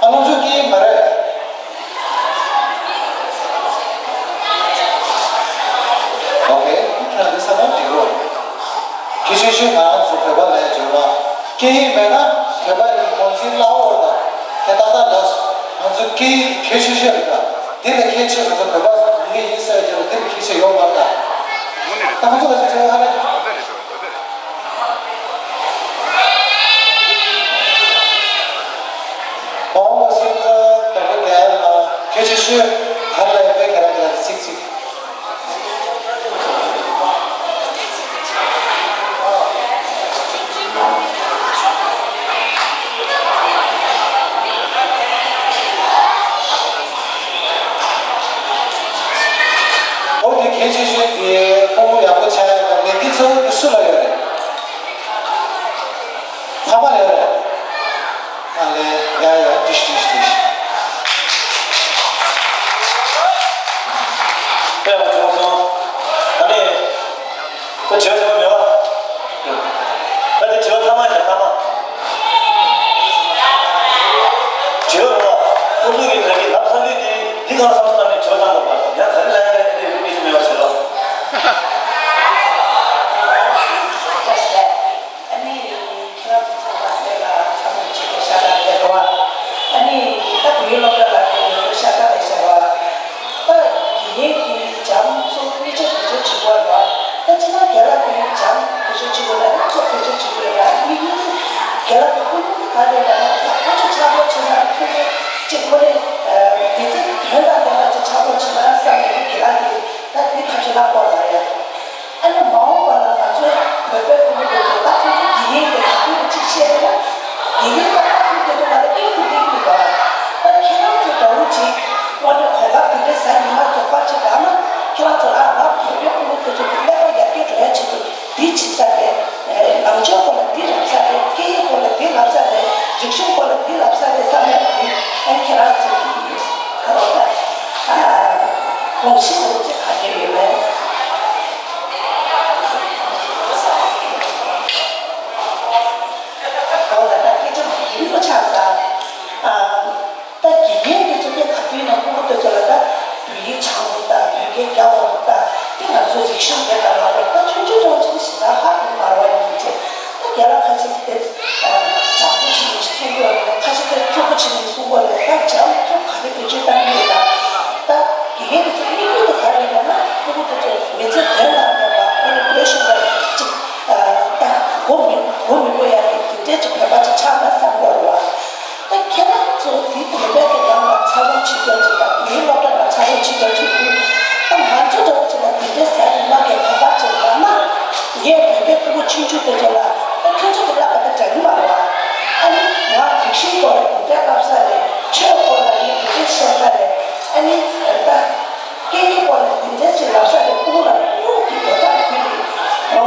ཨ་སློབ་སྦྱོང་གི་མ་རེད། ཨོ་ཁེ། ཁྱེད་རང་འདི་ས་ན་འགྲིག་རོགས། གལ་ཆེ་ཤོས་ང་རང་ཚོ་བོད་པ་ལ་འབྱོར་བ། སྐད་ཡིག་མེད་ན་བོད་པ་ཡི་གོང་ཚད་བརླག་འོར་དང་དེ་ཏག་ཏག་ལ་ང་ཚོ་སྐད་ཡིག་གལ་ཆེ་ཤོས་རེད་ད། འདི་ལས་གལ་ཆེ་ང་ཚོ་བོད་པ་ཡིན་ཡིན་ཟེར་རྒྱུ་ལ་འདི་ལས་གལ་ཆེ་ཡོད་མ་རེད་ད། ད་ང་ཚོ་ལ་ཅི་བྱེད་ཨ་རེད། འོང་བ་སེམས་ཁ་དང་པོ་དེ་ལ་གལ་ཆེ་ཤོས་ག་རེ་ལ་ཡོད་པའི་ག་རེ་ག་རེ་ཚིག་ཚིག་འོ་དེ་གལ་ཆེ་ཤོས་དེ་ཕྲུ་གུ་ཡག་པོ་ཆགས་ཡག་དང་ལས་འགན་གཙོ་བོ་དེ་སུ་ལ་ཡོད་རེད། ཕ་མ་ལ་ཡོད་རེད། ཨ་ལས། ཡ་ཡ། ཏིཤ་ཏིཤ་ཏིཤ། དཔེ་ཡག་པོ་བྱུང་སོང་། ད་ནི། ཁོ་བྱེད་པ་བྱེད་པ་མེད་པ། ད་དེ་བྱེད་པ་ཐ་མ་ཡིན་ད་ཐ་མ། བྱེད་པ་རེད་པ། ཁོ་ཚོ་གི་ད་གི་ལབ་ས་འདི་འདི་འདི་གང་བསམ་བློ་བཏང་ནས་བྱེད་པ་བཏང་དགོས་པ། ཡང་ག་རེ་ལབ་ཡ་རེད། དེ་འདྲའི་མི་ཚོ་མེད་པ་བྱེད་རོགས། ངེད་ཀྱིས་འཇམ་ཚོགས་གཉིས་ཆ་བེད་སྤྱོད་བྱེད་དགོས་ལ། ད་ཅི་ན་རྒན་ལགས་ཀྱིས་འཇམ་བེད་སྤྱོད་བྱེད་དགོས་ལ། ཚོགས་བེད་སྤྱོད་བྱེད་དགོས་ལ། དམིགས་ཡུལ་རྒན་ལགས་ཀྱི་དམིགས་ཡུལ་ག་རེ་ལ་ན། ད་ཁོ་ཚོ་ཆག་སྒོ་ཆེ་ན་ཁྱོད་ཚོ་གཅིག་ཁོ་རེ་མི་ཚེ་དོན་དང་ལྡན་པ་ཅིག་ཆག་སྒོ་ཆེ་ན་བསམ་ནས་རྒན་ལགས་ཀྱིས་ད་འདི་ཐབས་ཤེས་ལ་བཀོད་ལ་ཡ། ཨ་ནི་མ་འོངས་པ་ལ་ང་ཚོའི་བོད་པའི་ཕྲུ་གུ་དེ་ཚོ་ད་ཁོང་ཚོ་དགེ་རྒན་གྱི་ལག་ཁྱེར་གཅིག་བཤད་ན། དགེ་རྒན་ལ་ལྟ་སྐུལ་དེ་ཚོ་ལ་ཨིན་དུ་ཨིན་དུ་བ། ད་ཁྱེད་རང་ཚོ་འདྲ་བོ་ཅིག་དངོས་གནས་གོ་སྐབས་དེ་འདྲ་ཟ་ཉི་མ་རྒྱག་པ་ཅིག་ག་ན་ཁྱེད་རང་ཚོ་ལ་ང་བོད་པའི་ཕྲུ་གུ་དེ་ཚོ་གི་ཀླད་པ་ཡར་རྒྱས་འགྲོ་ཡ་ཆེད་དུ་འདི་བྱེད་ས་རེད། ནང་ཆོས་སྐོར་ལ་འདི་ལབ་ས་རེད། སྐད་ཡིག་སྐོར་ལ་འདི་ལབ་ས་རེད། རིག་གཞུང་སྐོར་ལ་འདི་ལབ་ས་རེད་བསམ་ཡ་དེ་ཨ་ཁྱེད་རང་ཚོ་གི་ཁ་རོག་ད་དགོངས་གཞི་དེ་ཚོ་ག་རེ་ཡོད་མེད། གང་ལ་ད་སྐད་ཆ་མང་པོ་ཆགས་ས། ཨ། ད་དགེ་རྒན་གྱི་གཙུག་གི་ག་དུས་ན་ཕྲུ་གུ་དེ་ཚོ་ལ་ད་བོད་ཡིག་སྦྱང་རོགས་ད། བོད་སྐད་རྒྱག་རོགས་ད། དེ་ང་ཚོའི་རིག་གཞུང་དེ་ལ་རག་རོགས་ད། ཆུང་ཆུང་ཆུང་ཆུང་ཞིག་ལ་ཧ་གོ་མ་རེད་པ་ཡིན་ཅེ། ད་རྒན་ལགས་ཁ་ཤས་ཀྱིས་དེ་སྦྱང་པོ་བྱེད་མི་གསུང་གི་ཡོད་རེད། ཁ་ཤས་དེ་རྩུབ་པོ་བྱེད་མི་གསུང་གི་ཡོད་རེད། ད་སྦྱང་ཚུགས་ག་རེ་བེད་སྤྱོད་བཏང་གི་ཡོད་ད། ད་དགེ་རྒན་དེ་ཚོ་དམིགས་ཡུལ་དེ་ག་རེ་ཡིན་ན། ཕྲུ་གུ་དེ་ཚོ་མི་ཚེ་དོན་དང་ལྡན་པ། ཨ་ནི་བོད་གཞུང་ལ་ཅིག་ད་མགོ་མི་མགོ་མི་སྒུར་ཡ་གི་དེ་འདྲའི་ཅིག་བོད་པ་ཅིག་ཆགས་ན་བསམ་གི་ཡོད་རེད་པ། ད་ཁྱེད་རང་ཚོ་དེ་བོད་པའི་གི་ནང་ལ་འཚར་ལོངས་བྱེད་རྒྱུ་ཅིག་དང་། བོད་ཡིག་སློབ་གྲྭ་ལ་འཚར་ལོངས་བྱེད་རྒྱུ་ཅིག་དུས། ད་ང་ཚོ་འདྲ་བོ་ཅིག་ལ་དེ་འདྲའི་ཟ་ཉི་མ་གི་གོ་སྐབས་ཅིག་རག་ན། ངས་བོད་པའི་ཕྲུ་གུ་ཆུང་ཆུང་དེ་ཚོ་ལ། ད་ཁྱོད་ཚོ་གི་བསླབ་པ་དེ་འདྲ་ཡིན་མ་རེད་པ། ཨ་ནི་ང་རིག་གཞུང་སྐོར་ལ་དེ་འདྲ་བསླབ་ས་རེད། ཆོས་སྐོར་ལ་ངས་དེ་འདྲ་བཤད་ས་རེད། ཨ་ནི་ད། སྐད་ཡིག་སྐོར་ལ་དེ་འདྲ་ཞིག་ལབ་ས་རེད། ཕྲུ་གུ་ལ་ཕྲུ་གུ་གི་འགྲོ་སྟངས་བརྒྱུད་དེ། ལོ་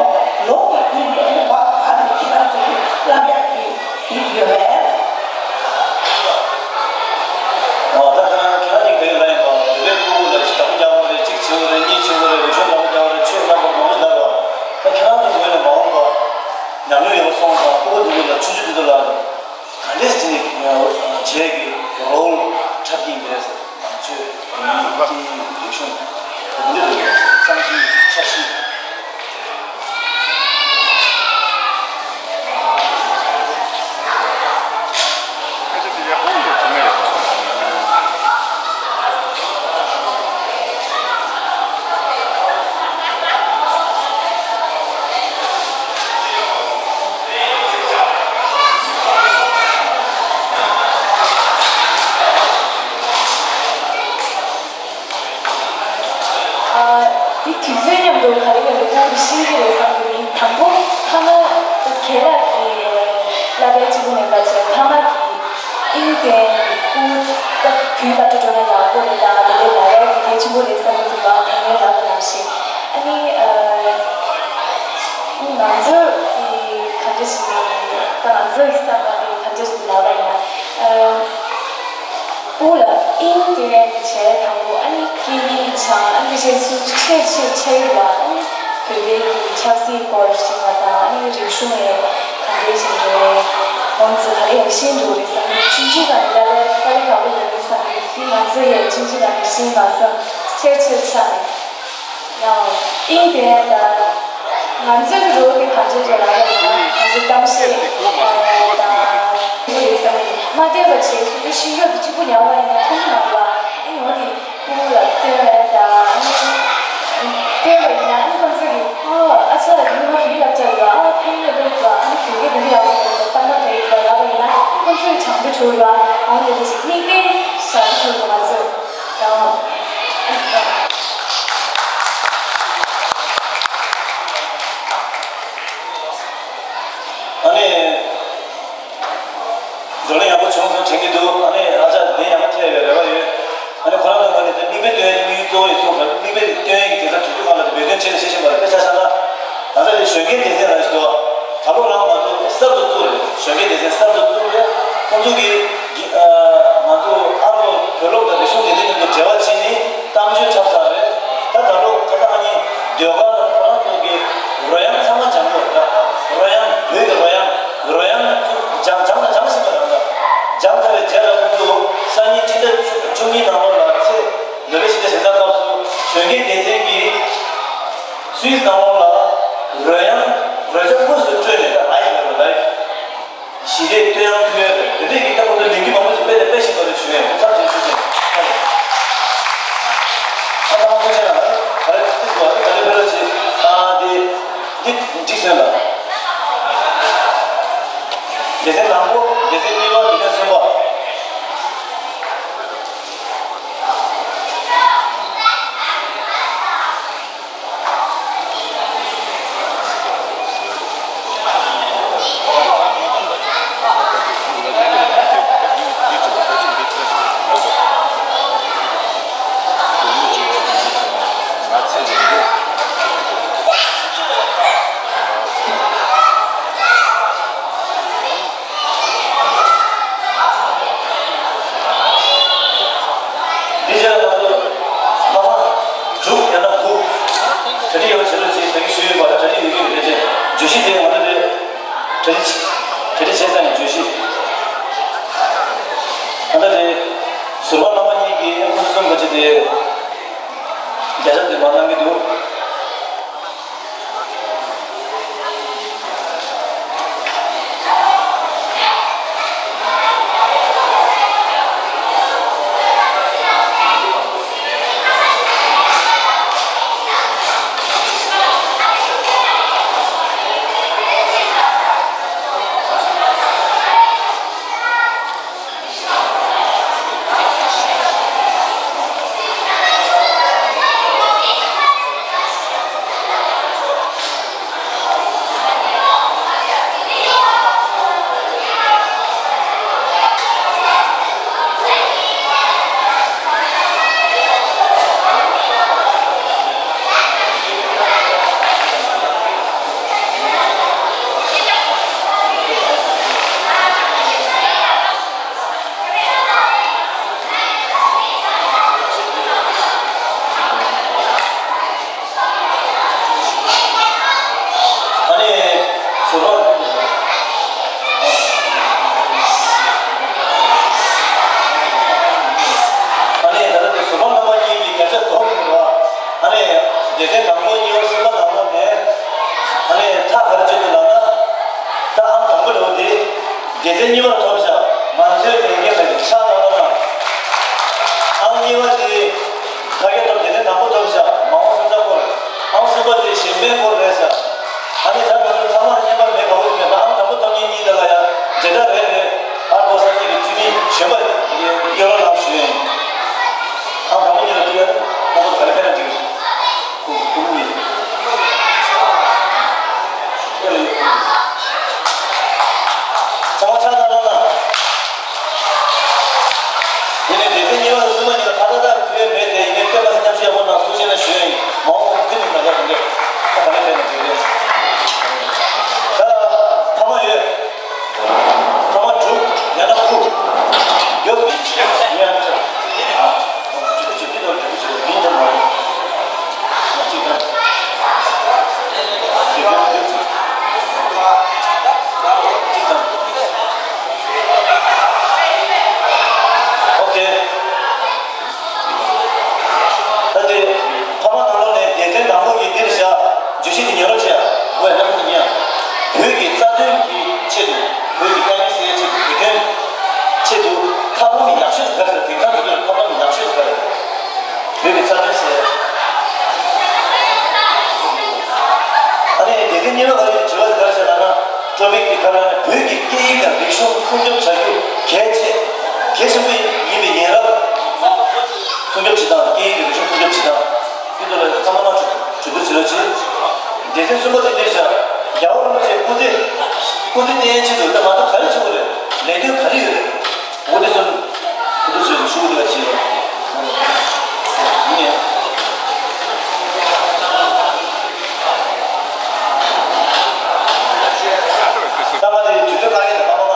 ལོ་གི་བརྒྱུད་དེ་ཨ་ནི་བག་བག་ནས་ཁྱེད་རང་ཚོ་གི་བསླབ་ཡག་གི་དེ་ཡོད་རེད། ཨོ་ད་ཁྱེད་རང་ཁྱེད་རང་གཉིས་ཀྱིས་ལབ་ཡིན་པ། བོད་པའི་ཕྲུ་གུ་ལ་ཞིག་བདག་པོ་རྒྱག་དགོས་རེད། གཅིག་བྱེད་དགོས་རེད། གཉིས་བྱེད་དགོས་རེད། རིག་གཞུང་བདག་པོ་རྒྱག་དགོས་རེད། ཆོས་བདག་པོ་མང་པོ་ལབ་པ། ད་ཁྱེད་རང་ཚོ་ངོས་ནས་མ་འོངས་པ་ཉམས་མྱོང་ཡོད་པ་སོང་ཙང་ཕྲུ་གུ་འདི་ཚོ་ལ་ཆུང་ཆུང་འདི་ཚོ་ལ། ག་འདྲས་ཅིག་བྱས་ཀྱི་རོལ་འཁྲབ་ཀྱིན་རེད། ནང་ཆོས་རིག་གནས་སྐད་ཡིག་རིག་གཞུང་། འདི་འདྲ་བསམ་ཚུལ་འཆར་གཞི། ཨ། འདི་དུས་ཚོད་མཉམ་དུ་ག་རེ་ཡོད་འདུག་ཁོང་གིས་ཤེས་ཀྱི་རེད་བསམ་གྱི་མིན། དང་པོ་ཐ་མ་རྒན་ལགས་ཀྱིས་བསླབ་པའི་གཅིག་པུ་མིན་པ་བྱས། ཐ་མ་གི་ཨིན་ཏེ་ཀུ་ད་གུས་པ་དུ་འགྲོ་ན་ཡག་པོ་རེད། ད་དེ་འདྲའི་ལབ་ཡག་གི་གལ་ཆེན་པོ་རེད་བསམ་གྱི་འདུག་ག་ད་ངས་རབ་ནང་བཞིན། ཨ་ནི་ཨ། ང་ཚོ་གི་ག་འདྲ་ཞིག་ད་ང་ཚོ་གི་བསམ་པ་དེ་ག་འདྲ་ཞིག་ལབ་པ་ཡིན་ན། ཨ། ཕྲུ་གུ་ལ་ཨིན་ཏེ་བྱས་དང་པོ། ཨ་ནི་སྐད་ཡིག་སྦྱང་། ཨ་ནི་རྗེས་སུ་ཆེ་ཆེ་ཆེ་ཡོད་པ། ཨ་ནི་བོད་པའི་གི་ཆབ་སྲིད་སྐོར་ཤེས་པ་དང་། ཨ་ནི་རིག་གཞུང་ཡང་ག་འདྲས་ཤིག་རེད། ཁོང་ཚོ་ག་རེ་ཡང་ཤེས་འགྲོ་རེད་བསམ། ཆུང་ཆུང་ལ་ནི་དཀའ་ལས་དཀའ་ལས་ཁག་པོ་ཡོད་རེད་བསམ། འདི་ང་ཚོ་ཡང་ཆུང་ཆུང་ལ་ནི་ཤེས་མ་བསམ། ཆེར་ཆེར་ཆགས་ནས། ཡང་ཨིན་ཏེ་ད་ང་ཚོའི་རོལ་དེ་ག་འདྲ་རེད་ལབ་པ་ཡིན་ན། ང་ཚོ་གཏམ་བཤད་དང་། དེ་ཡོད་ས་མ་རེད། མ་བསྡད་པ་བྱས་སོ་སོའི་ཤེས་ཡོན་དེ་གཅིག་པུ་ཉར་བ་ཡིན་ན་ཁོང་ཚོ་མང་པོ་ཨ་ནི་འོ་དེ་ཕྲུ་གུ་ལ་སྟོན་པ་དང་། སྟོན་པ་ཡིན་ན་ཨ་ནི་ཁོང་ཚོ་གིས་ཨ་ཨ་ཅག་ལ་ཉི་མ་བོད་ཡིག་བསླབ་བྱ་ཡོད། ཨ་ཕ་ཡུལ་ལ་སླེབས་དུས་ཨ་ནི་བོད་སྐད་འདི་འདྲ་ཡག་པོ་ཡོད་རེད། གཙང་མ་དེ་ཡོད་རེད་ལབ་པ་ཡིན་ན་ཁོང་ཚོ་གིས་དྲང་པོ་བྱུང་ར། འོ་དེ་འདྲ་ཞིག་མིག་དཔེ་བཞག་གི་བྱུང་ར། ང་ཚོ། ཨ་ནི། བགྲོ་གླེང་ཡག་པོ་བྱུང་སོང་དྲན་གྱི་འདུག་ཨ་ནི་ཨ་ཅག་ལན་ཡག་པོ་ཐེབས་པའི་རེ་བ་ཡོད། ཨ་ནི་ཁོ་རང་ཚོ་ངོས་ནས་དེ་མིག་དཔེ་སྟོན་ཡག་དམིགས་ཡུལ་གཙོ་བོ་ཡིན་གསུངས་སོང་། མིག་དཔེ་སྟོན་ཡག་གི་དེ་ཚོ་དུས་ཚོད་སྒང་ལ་དེ་འབད་བརྩོན་ཆེ་ལ་བྱེད་བཞིན་པ་རེད། དཔེ་ཆ་བཞག་ན། ང་ཚོ་དེ་གཞོན་སྐྱེས་སྡེ་ཚན་རང་ཞིག་འདུག་ད་ལོ་རང་ང་ཚོ་གསར་དུ་བཙུགས་རེད། གཞོན་སྐྱེས་སྡེ་ཚན་གསར་དུ་བཙུགས་རེད། ཁོང་ཚོ་གིས་ཨ་ང་ཚོ་ཨ་རོ་བོད་སློབ་དང་རིག་གཞུང་སྡེ་ཚན་མཉམ་དུ་འབྲེལ་བ་བྱས་ནས་གཏམ་བརྗོད་འཁྲབ་ཚར་རེད། ད་ད་ལོ་ཁ་སང་ཨ་ནི་ཟློས་གར་ཁོ་རང་ཚོ་གིས་རོལ་དབྱངས་ཚང་མ་སྦྱང་དགོས་རེད། རོལ་དབྱངས། བོད་ཀྱི་རོལ་དབྱངས། རོལ་དབྱངས་སྦྱང་སྦྱང་དང་སྦྱང་བཞིན་པ་རེད། སྦྱང་ཚར་བའི་རྗེས་ལ་ཁོང་ཚོ་སང་ཉིན་སྤྱི་ཟླ་བཅུ་གཉིས་ནང་ལོགས་ལ་ཚེས་ནོ་བེལ་ཞི་བདེའི་གཟེངས་རྟགས་སྐབས་སུ་གཞོན་སྐྱེས་སྡེ་ཚན་གྱིས་སུད་སི་ནང་ལོགས་ལ་རོལ་དབྱངས་རོལ་ཆ་དངོས་སུ་སྤྲོད་ནས། ད་ལའེབ་ལ་ལའེབ། ཞི་བདེའི་བསྟོད་དབྱངས་ཕུལ་ཡ་རེད། དེ་འདྲས་ཀྱི་ད་ཁོང་ཚོ་ལས་འགུལ་མང་པོ་ཞིག་སྤེལ་ནས་སྤེལ་བཞིན་པ་རེད་ཞུ་ཡ། ཚར་ཞིག་ཞུ་ཞིང་། ཁ་ཁ་ཆེ་ན་ག་རེ་ཏིས་བ་ག་རེ་ཕེ་ར་ཆེ་ཨ་དེ་དེ་འགྲིག་སོང་ལ། སྡེ་ཚན་དང་པོ། སྡེ་ཚན་གཉིས་པ། སྡེ་ཚན་གསུམ་པ། འདི་བྱས་ན་ང་ཚོ་བླ་མ་དྲུག་ཡང་ན་དགུ་གྲ་སྒྲིག་ཡོད་བྱེད་རོགས་བྱེད་ཟེར་གྱི་ཞུས་ཡོད་པ་ལ། གྲ་སྒྲིག་ཡོད་ཀྱི་ཡོད་རེད་ཅེས་བརྗོད་གཞི་དེ་ང་ཚོ་དེ་གྲ་སྒྲིག་གྲ་སྒྲིག་བྱས་ཙང་ཡང་བརྗོད་གཞི་ད་ལྟ་དེ་ཟུར་པ་བླ་མ་གཉིས་ཀྱིས་ཁོང་ཚོ་གསུམ་ག་ཅིག་དེ་བརྒྱ་ཆ་དེ་མར་གནང་གི་འདུག་ཨ་ནི་ཟུར་པ། ཨ་ནི་ད་ལྟ་དེ་ཟུར་པ་རྣམ་པ་གཉིས་ཀྱིས་བརྒྱ་ཆ་བསྡོམས་ཡོད་པ། ཨ་ནི་སྡེ་ཚན་དང་པོ་གཉིས་པ་གསུམ་པ་ནང་ལོགས་ནས་ཨ་ནི་ཐག་ག་རེ་གཅོད་དགོས་ལབ་ན། ད་ཨང་དང་པོ་འདྲ་བོ་དེ། སྡེ་ཚན་གཉིས་པར་ཐོབ་བཞག་ང་ཚོའི་ལས་འགན་ལ་ཕྱག་ལས་གནང་། ཨང་གཉིས་པ་དེ་ཕ་གིར་ཐོབ་སྡེ་ཚན་དང་པོ་ཐོབ་བཞག་མ་འོངས་སོན་རྩ་སྐོར། ཨང་གསུམ་པ་དེ་གཞན་ཕན་སྐོར་རེད་བཞག་ཨ་ནི་ད་ང་ཚོ་ཚང་མར་བརྙན་པར་མེད་པ་འོས་མེད་པ་ཨང་དང་པོ་ཐོབ་མཁན་གཉིས་དེ་ལ་ཡང་འབྲེལ་སྒྲ་རེ་རེ་ཨ་རོ་ས་གཉིས་ཀྱི་འཐུས་མི་གཞོན་པ་གཡོ་རོགས་གནང་ཞུ་ཡ་ཡིན། ཨང་དང་པོ་གཉིས་ལ་ཐུག་ཡ་ཁོང་ཚོ་ག་རེ་ཕན་ན་འགྲིག་ཁུངས་ཁུངས་ཡིན། ཚང་མ་ཕྱག་བརྡབ་གནང་དང་། ཡིན་ནའི་སྡེ་ཚན་གཉིས་པ་དང་གསུམ་པ་གཉིས་ལ་ཁ་བརྡ་བཏང་དུས་མེད་དེ། ཡིན་ནའི་སྤེན་པ་ཚེ་མཉམ་ཞུགས་ཡག་པོ་གནང་ཐུགས་རྗེ་ཆེ་ཞུ་ཡ་ཡིན། མ་འོངས་པ་ཁུལ་དུ་གང་ལྟར་དེ་འདྲས་ད་ག་ནས་ཕེབས་ན་འགྲིག་རེད། ད་ཕ་མ་ཡོད། ཐོག་མ་དྲུག་ཡང་ན་དགུ། ཡོད་མིན་ཡང་ཆ། ཇུ་ཇུ་ཀི་དང་ཇུ་ཀི་ཇུ་མིན་དང་མ་རེད། ཅི་དང་། ཇུ་ཀི་ཇུ་ཀི་ཅི་དང་། ཨོ་ཁེ། ད་དེ་ཕ་མ་ནང་ལོགས་ནས་སྡེ་ཚན་དང་པོ་གི་འདིར་བཞག་བརྗོད་གཞི་འདི་ཉན་རོགས་བྱས། ཝེ་ལ་ཀི་ཉན། བོད་ཀྱི་རྩ་དོན་གྱི་ཆེད་དུ། བོད་ཀྱི་དཀའ་ངལ་སེལ་ཡའི་ཆེད་དུ། བོད་དོན་ཆེད་དུ་ཐབས་ལམ་ཡག་ཤོས་དེ་ག་རེ་རེད། དེང་སང་དུས་ཚོད་ཐབས་ལམ་ཡག་ཤོས་དེ་ག་རེ་རེད། བོད་ཀྱི་རྩ་དོན་སེལ། ཨ་ནི་སྡེ་ཚན་གཉིས་པ་ག་རེ་དྲི་བ་དེ་ག་རེ་བྱས་ལབ་ན། ཊོ་པིག་དེ་ག་རེ་ལབ་ན། བོད་ཀྱི་སྐད་ཡིག་དང་རིག་གཞུང་སྲུང་སྐྱོབ་བྱ་རྒྱུ་གལ་ཆེ་གལ་ཆེན་པོ་ཡིན་པའི་ཡིན་རབས། སྲུང་སྐྱོབ་བྱེད་སྟངས། སྐད་ཡིག་དང་རིག་གཞུང་སྲུང་སྐྱོབ་བྱེད་སྟངས། དེ་ཚོ་ལ་ཚང་མ་གྲོས་བསྡུར་བྱེད་རོགས་བྱེད། སྡེ་ཚན་གསུམ་པ་དེ་འདིར་བཞག་རྒྱལ་བ་རིན་པོ་ཆེའི་སྐུ་ཚེ། སྐུ་ཚེ་བརྟན་ཆེད་དུ་ད་ང་ཚོ་ག་རེ་བྱེད་དགོས་རེད། ལས་དོན་ག་རེ་ཡོད་རེད། འོ་དེ་ཚོ་གྲོས་བསྡུར་བྱེད་ཤུགས་ཆེ་བྱེད། ཡིན། ད་ང་དེ་དུས་ཚོད་བཀག་ཡས་དང་པ་མ་མ།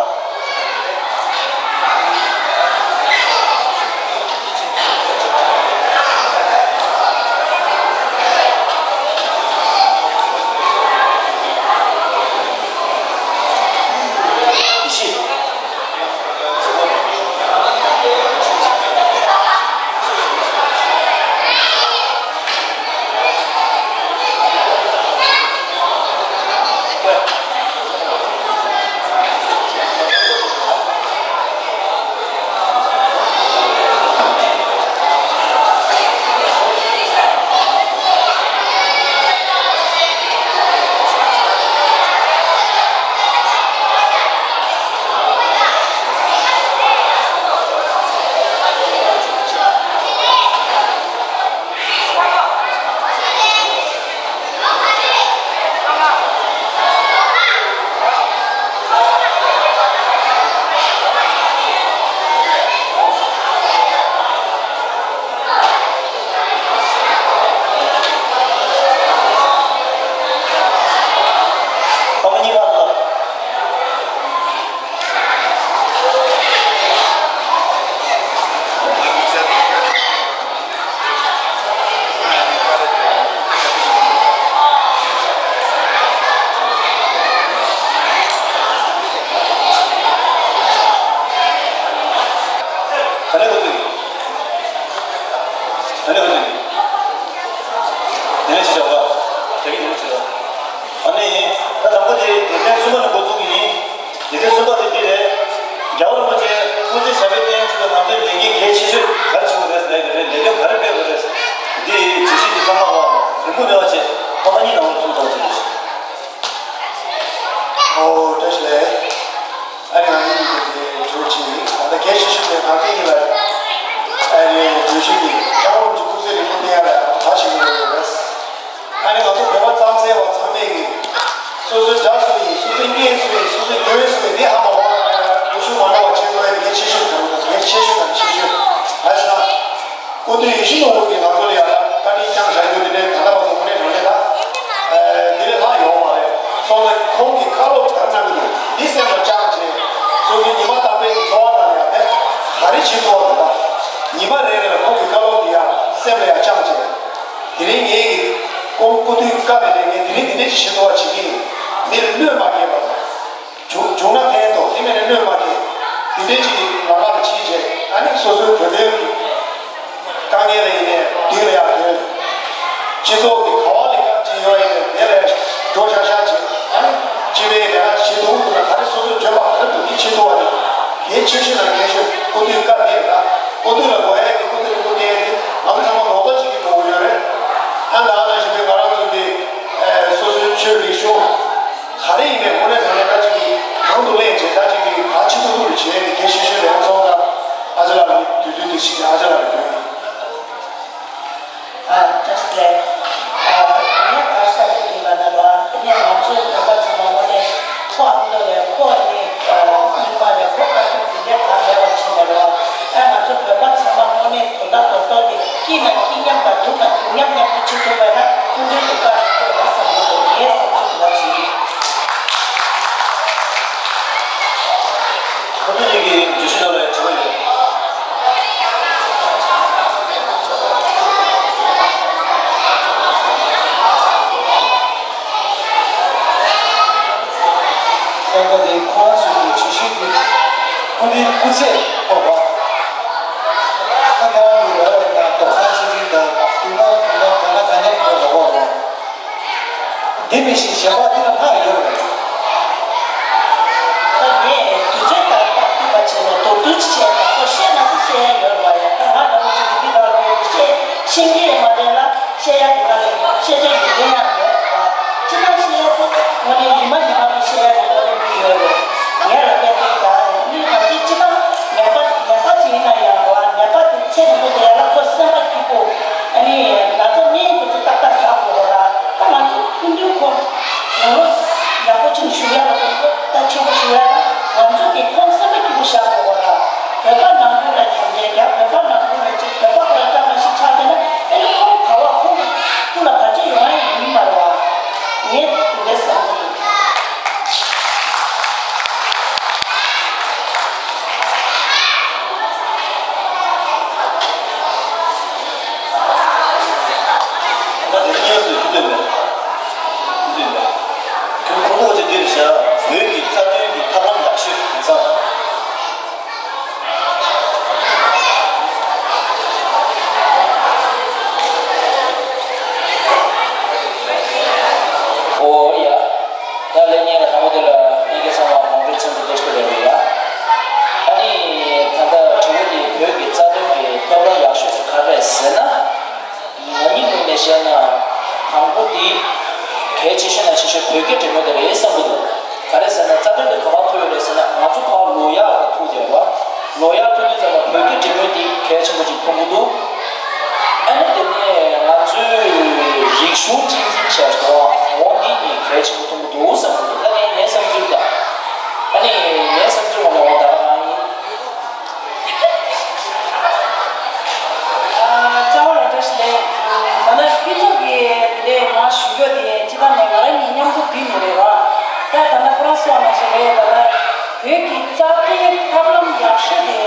ལོ་ཆེ། ཁོ་པ་ཉིད་ནང་ལོགས་སུ་ཐོག་ཆེ། ཨོ་བཀྲ་ཤིས་བདེ་ལེགས། ཨ་ནི་ང་གཉིས་ཀྱི་དེ་གྲོས་ཆེ་ཡིན། ད་ལྟ་གལ་ཆེ་ཤོས་དེ་ང་ཚོའི་གཉིས་ལ་ཨ་ནི་གྲོས་ཆོད་ཀྱི་ཀྱང་རོང་གི་སྐུ་ཚེ་རིང་པོ་བསྟན་ཡ་ལ་ད་ཞིག་ཡོད་རེད། ཨ་ནི་ང་ཚོ་བོད་པ་རྩམ་ཟ་བ་ཚང་མས་ཀྱི་སོ་སོའི་དགྲ་སུ་ཡིན། སོ་སོའི་གཉེན་སུ་ཡིན། སོ་སོའི་མགོན་སུ་ཡིན། དེ་ཧ་མ་གོ་བ་ལ་འུ་ཤུ་མ་འགྲོ་བ་བྱེད་དགོས་ཡ་དེ་གལ་ཆེ་ཤོས་དང་གལ་ཆེ་ཤོས་དང་ཆེ་ཤོས་ཨ་ཤ། སྐུ་མདུན་ཡིད་བཞིན་ནོར་བུ་གིས་ང་ཚོ་ལ་ཡང་བཀའ་དྲིན་བསྐྱངས་བཞག་རྒྱུ་དེ་འདྲའི་ད་ལྟ་བར་དུ་དངོས་གནས་དྲང་གནས་ད་འདི་ལས་ལྷག་ཡོང་བ་རེད། སོང་ཙང་ཁོང་གི་བཀའ་སློབ་ག་རེ་གནང་གི་འདུག་འདི་སེམས་ལ་བཅངས་བྱས་སོ་སོའི་ཉི་མ་རྟག་པའི་གི་འཚོ་བ་ནང་ལ་ཡང་ཕན་ག་རེ་བྱེད་ཐུབ་པ་རེད། ད་ཉི་མ་རེ་རེ་ལ་ཁོང་གི་བཀའ་སློབ་འདི་ཡང་སེམས་ལ་ཡང་བཅངས་བྱས་དེ་རིང་ངས་ཀྱི་ཁོང་སྐུ་མདུན་བཀའ་དེ་ནས་ངས་དེ་རིང་འདི་འདྲས་ཅིག་བྱེད་ཐུབ་པ་བྱེད་ཀྱི་ཡིན། མིར་གནོད་མ་སྐྱེལ་བ་དང་། བྱུང་བྱུང་ན་ཕན་ཐོགས། དེ་མིན་ན་གནོད་མ་སྐྱེལ། དེ་འདྲའི་ཅིག་གི་ལམ་ཁ་ལ་ཕྱིན་བྱས་ཨ་ནི་སོ་སོའི་བོད་དོན་གྱི་དཀའ་ངལ་ལ་ཡིན་ནའི་མདུན་ལ་ཡར་ཐོན། སྤྱི་ཚོགས་ཀྱི་ག་བ་ལས་ཀ་ཅིག་ཡོད་ཡིན་ནའི་དེ་ལ་འགྲོ་ཤག་ཤག་བྱས་ཨ་ནི་སྤྱི་པའི་ལས་ཀ་བྱེད་ཐུབ་ཀྱི་ན་ག་རེ་སོ་སོའི་འཇོན་པ་ག་རེ་འདུག་དེ་བྱེད་ཐུབ་པ་རེད། གལ་ཆེ་ཤོས་ནང་གལ་ཤོས་སྐུ་མདུན་བཀའ་དེ་རེད། ད་སྐུ་མདུན་ལ་དགོས་ཡ་གི་སྐུ་ཚེ་རིང་པོ་བསྟན་ཡ་དེ་ང་ཚོ་ཚང་མ་རོགས་པ་བྱེད་ཀྱི་དགོས་ཀྱི་ཡོད་རེད། ཨ་ད་ཨ་ན་བཞིན་པའི་ང་རང་ཚོ་གི་སོ་སོའི་ཆོས་རིག་གཞུང་། ག་རེ་ཡིན་ནའི་དངོས་གནས་དྲང་གནས་ད་ཅིག་གིས་དང་དུ་ལེན་བྱས་ད་ཅིག་གིས་ག་ཆེ་ཐུབ་ཐུབ་ལ་བྱས་ཏེ་གལ་ཆེ་ཤོས་རེད་སོང་ཙང་ཨ་ཅག་ལགས་ཀྱི་དུས་ཚོད་འདི་ཕྱིན་ཨ་ཅག་ལགས་ལ་ཡོད། ཨ་བཀྲ་ཤིས་བདེ་ལེགས། ཨ་ངས་ག་རེ་ཟེར་གྱི་ཡིན་པ་ན་རོ། དེ་ནས་ང་ཚོའི་བོད་པ་ཚང་མ་དངོས་གནས་ཁོ་ཨ་མདོ་རེད། ཁོ་ནི་རྙིང་མ་རེད། ཁོ་ལྟ་གྲུབ་འདི་འདྲའི་གང་མེད་པ་བྱས་ནས་རོ། ཨ་ང་ཚོ་བོད་པ་ཚང་མ་དངོས་གནས་དོན་དག་རྡོག་རྡོག་དེ་སྐྱིད་ན་སྐྱིད་མཉམ་དང་སྡུག་ན་སྡུག་མཉམ་མཉམ་དུ་བྱེད་ཐུབ་པ་ན་སྐུ་མདུན་གྱི་བཀའ་དེ་ཐོས་རེད་བསམ་གྱི་འདུག་ངའི་བསམ་ཚུལ་དེ་ལ་ཟིན། ཁོ་ཚོ་གཉིས་ཀྱི་བརྗོད་གཞི་ནང་ལ་དྲི་བ་ཡོད། ལྷན་རྒྱས་དེ་ཁོ་རང་ཚོའི་གི་བརྗོད་གཞི་དེ་སྐུ་མདུན་སྐུ་ཚེ་འཕོ་བ། ད་ཁྱེད་རང་གི་རེ་བ་ཡིན་ན་རྡོག་རྩ་གཅིག་སྒྲིལ་དང་སྡུག་བསྔལ་གང་ག་གང་ག་གང་ཡང་མེད་པ་རེད། དེ་མིན་ཞིག་གཞན་པ་དེ་ལ་ལྷག་ཡོད་རེད། ད་ངས་དུས་ཚོད་ལྟར་ལྟ་ཐུབ་པ་བྱས་ནས་མདོར་བསྡུས་ཅིག་བཤད་དང་པོ་བཤད་ན་དེ་བཤད་ཡ་ཡོད་རེད་བ་ཡ། ད་ང་ལ་མི་གཅིག་གིས་འདི་ལ་བཤད་ཤེས་ཀྱི་ཡོད་མ་རེད་ལ། བཤད་ཡ་དེ་ག་ལ་ཤེས་བྱ་ཡོད་མཁན་ཡང་མེད་པ། སྤྱི་བཏང་བཤད་ཡ་དེ་དངོས་གནས་ཉི་མ་ཉི་མ་གི་བཤད་ཡ་དེ་དངོས་གནས་ཀྱི་ཡོད་རེད། ངས་ལབ་ཡ་དེ་ད་ནི་ང་ཚོའི་སྤྱི་བཏང་ནད་པ་ནད་པ་ཅིག་ཡིན་ན་ཡང་རེད་བ། ནད་པ་དེ་ཚེ་རིང་པོ་དེ་ཡ་ལ་ཁོ་སེམས་པ་སྐྱིད་པོ། ཨ་ནི་ང་ཚོ་ནད་དེ་ཚོ་ཏག་ཏག་ཟ་དགོས་ར། ད་ང་ཚོ་སྐུ་མདུན་ཁོ་ངོ་ལོ་ཡག་པོ་ཅིག་བཞུགས་ཡ་ལ་ཁོ་ད་ཆེན་པོ་བཞུགས་ཡ་ལ་ང་ཚོ་གི་ཁོང་སེམས་པ་སྐྱིད་པོ་བཞག་དགོས་ར། བོད་པ་ནང་ཁུལ་ལ་གྱོང་རྒྱལ་རྒྱག་བོད་པ་ནང་ཁུལ་ལ་ཅིག་བོད་པ་ཁོ་ལ་སྐྲག་མ་ཞིག་ཆགས་བསྡད་ན་ཨ་ནི་ཁོང་ག་བ་ཁོང་གི་སྐུ་ལ་བར་ཆད་ཡོང་ཡ་ཡིན་མ་རེད་བ། ངས་དེ་འདྲ་བསམ་གྱི་འདུག་ད་དེ་རིང་སྙན་སུ་ཞུ་འདོད་མེད། ཞུ་འདོད་མེད། ཁོང་ཁོང་ཁོང་ཅིག་འདིར་བཞག་བོད་ཀྱི་རྩ་དོན་གྱི་ཐབས་ལམ་ཡག་ཤོས་ཡིན་ཙང་། ཨོ་ཡ། ད་ལན་ཉན་ལ་དང་པོ་དེ་ལ་ལྷན་རྒྱས་ཚང་མ་གོང་འཕེལ་ཚང་གི་བདེ་སྐྱིད་ལས་ཡོད་ལ། ཨ་ནི་ད་ལྟ་དྲི་བ་དེ་བོད་ཀྱི་རྩ་དོན་གྱི་ཐབས་ལམ་ཡག་ཤོས་དེ་ག་རེ་རེད་ཟེར་ན། ང་གཉིས་ངོས་ནས་བཤད་ན། དང་པོ་དེ་གལ་ཆེ་ཤོས་ན་ཆེ་ཤོས་བོད་སྐད་འགྲེམས་སྟོན་དེ་རེད་བསམ་གྱི་འདུག་ག་རེ་ཟེར་ན་རྩ་དོན་དེ་ག་པར་ཐུག་ཡོད་རེད་ཟེར་ན་ང་ཚོ་ཕར་ལོ་ཡག་ལ་ཐུག་བསྡད་པ། ལོ་ཡག་ཐུག་དུས་ཙམ་པ་བོད་སྐད་འགྲེམས་སྟོན་དེ་གལ་ཆེན་པོ་ཅིག་མཐོང་གི་འདུག་ཨ་ནི་དེ་ནས་ང་ཚོའི་རིག་གཞུང་གཅེས་འཛིན་བྱས་སོང་འོང་འདི་གཉིས་གལ་ཆེན་པོ་མཐོང་གི་འདུག་བསམ་གྱི་འདུག་ད་ངས་ངའི་བསམ་ཚུལ་ལ། ཨ་ནི་ངའི་བསམ་ཚུལ་ངོ་མ་འོ་ད་ག་རང་ཡིན། རྩ་བ་ལ་བཀྲ་ཤིས་བདེ་ལེགས། ད་ལྟ་སྤུས་ཚོགས་ཀྱི་དེ་འདྲའི་ང་ཞུ་རྒྱུ་དེ་སྤྱི་བཏང་ནས་ང་རང་གཉིས་མཉམ་དུ་འདུས་ནས་རེད་བ། ད་ད་ལྟ་ཁོ་རང་སོགས་ནང་བཞིན་རེད། ད་ལྟ་བོད་ཀྱི་རྩ་དོན་ཐབས་ལམ་ཡག་ཤོས་དེ་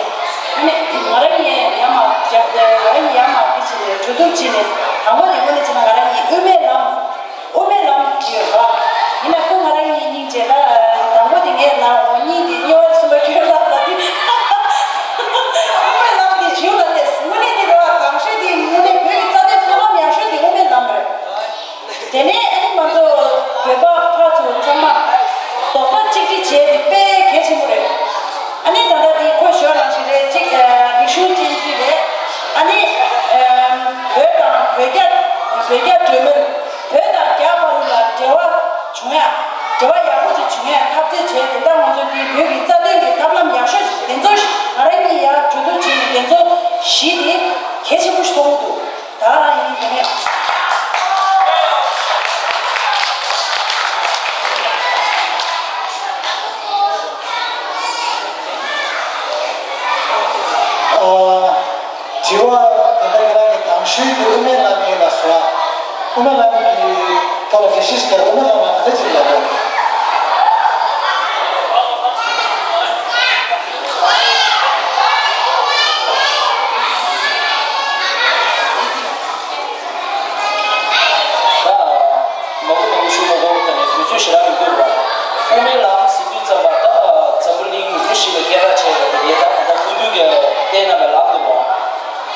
ཨ་ནི་ང་རང་གཉིས་ཡར་མར་བརྒྱབ་སྟེ་ང་རང་གཉིས་ཡར་མར་དེ་བྱས་ནས་གྲོས་བསྡུར་བྱས་ནས་དང་པོ་དེ་དངོས་གནས་བྱས་ན་ང་རང་གཉིས་དབུ་མའི་ལམ། དབུ་མའི་ལམ་བྲིས་ཡོད་པ། ཡིན་ན་ཁོ་ང་རང་གཉིས་སྙིང་རྗེ་ད། དང་པོ་དེ་ངས་ལབ་འོ་གཉིས་དེ་གཉིས་པ་གསུམ་པ་ཁྱོད་ལབ་ལ་དེ། དབུ་མའི་ལམ་དེ་བྱིའུ་ལ་ལས་དངོས་གནས་དེ་རེད་བ། དང་ཤོས་དེ་དངོས་གནས་བོད་ཀྱི་རྩ་དོན་ཐབས་ལམ་ཡག་ཤོས་དེ་དབུ་མའི་ལམ་རེད། དེ་ནས་ཨ་ནི་ང་ཚོ་བོད་པ་ཕར་ཚུར་ཚང་མ་རྡོག་རྩ་གཅིག་སྒྲིལ་བྱས་ཏེ་དཔེ་གལ་ཆེན་པོ་རེད། ཨ་ནི་ད་ལྟ་འདི་ཁོས་ཞུས་པ་ནང་བཞིན་རེད། གཅིག་རིག་གཞུང་གཅེས་འཛིན་རེད། ཨ་ནི་བོད་དང་བོད་རྒྱ་ གཞི་དེ་གལ་ཆེན་པོ་ཞིག་མཐོང་གི་འདུག་ད་རང་ཡིན་དེ་ནས། ཨ། དྲི་བ་ད་ལྟ་ཁྱེད་རང་གི་དང་ཤོས་དེ་དབུ་མའི་ལམ་ཡིན་ལ་སོ། དབུ་མའི་ལམ་གྱི་ཐོག་ལ་འགྲེལ་བཤད་ཞིག་དང་དབུ་མའི་ལམ་ལ་ག་འདྲ་ཅིག་ལབ་དགོས། ད་མང་པོ་མང་པོ་ཞུ་མ་དགོས་པ་ནས་དུས་ཚོད་ཞེ་དྲག་མི་དགོས་པ། དབུ་མའི་ལམ་ཟེར་དུས་ཙམ་པ་ད་འཛམ་བུ་གླིང་མི་ཞིག་ལ་སྐད་གྲགས་ཆེ་བ་དེ་ད་ད་ལྟ་སྐུ་མདུན་གྱིས་བསྟན་གནང་བའི་ལམ་དེ་རེད་བ།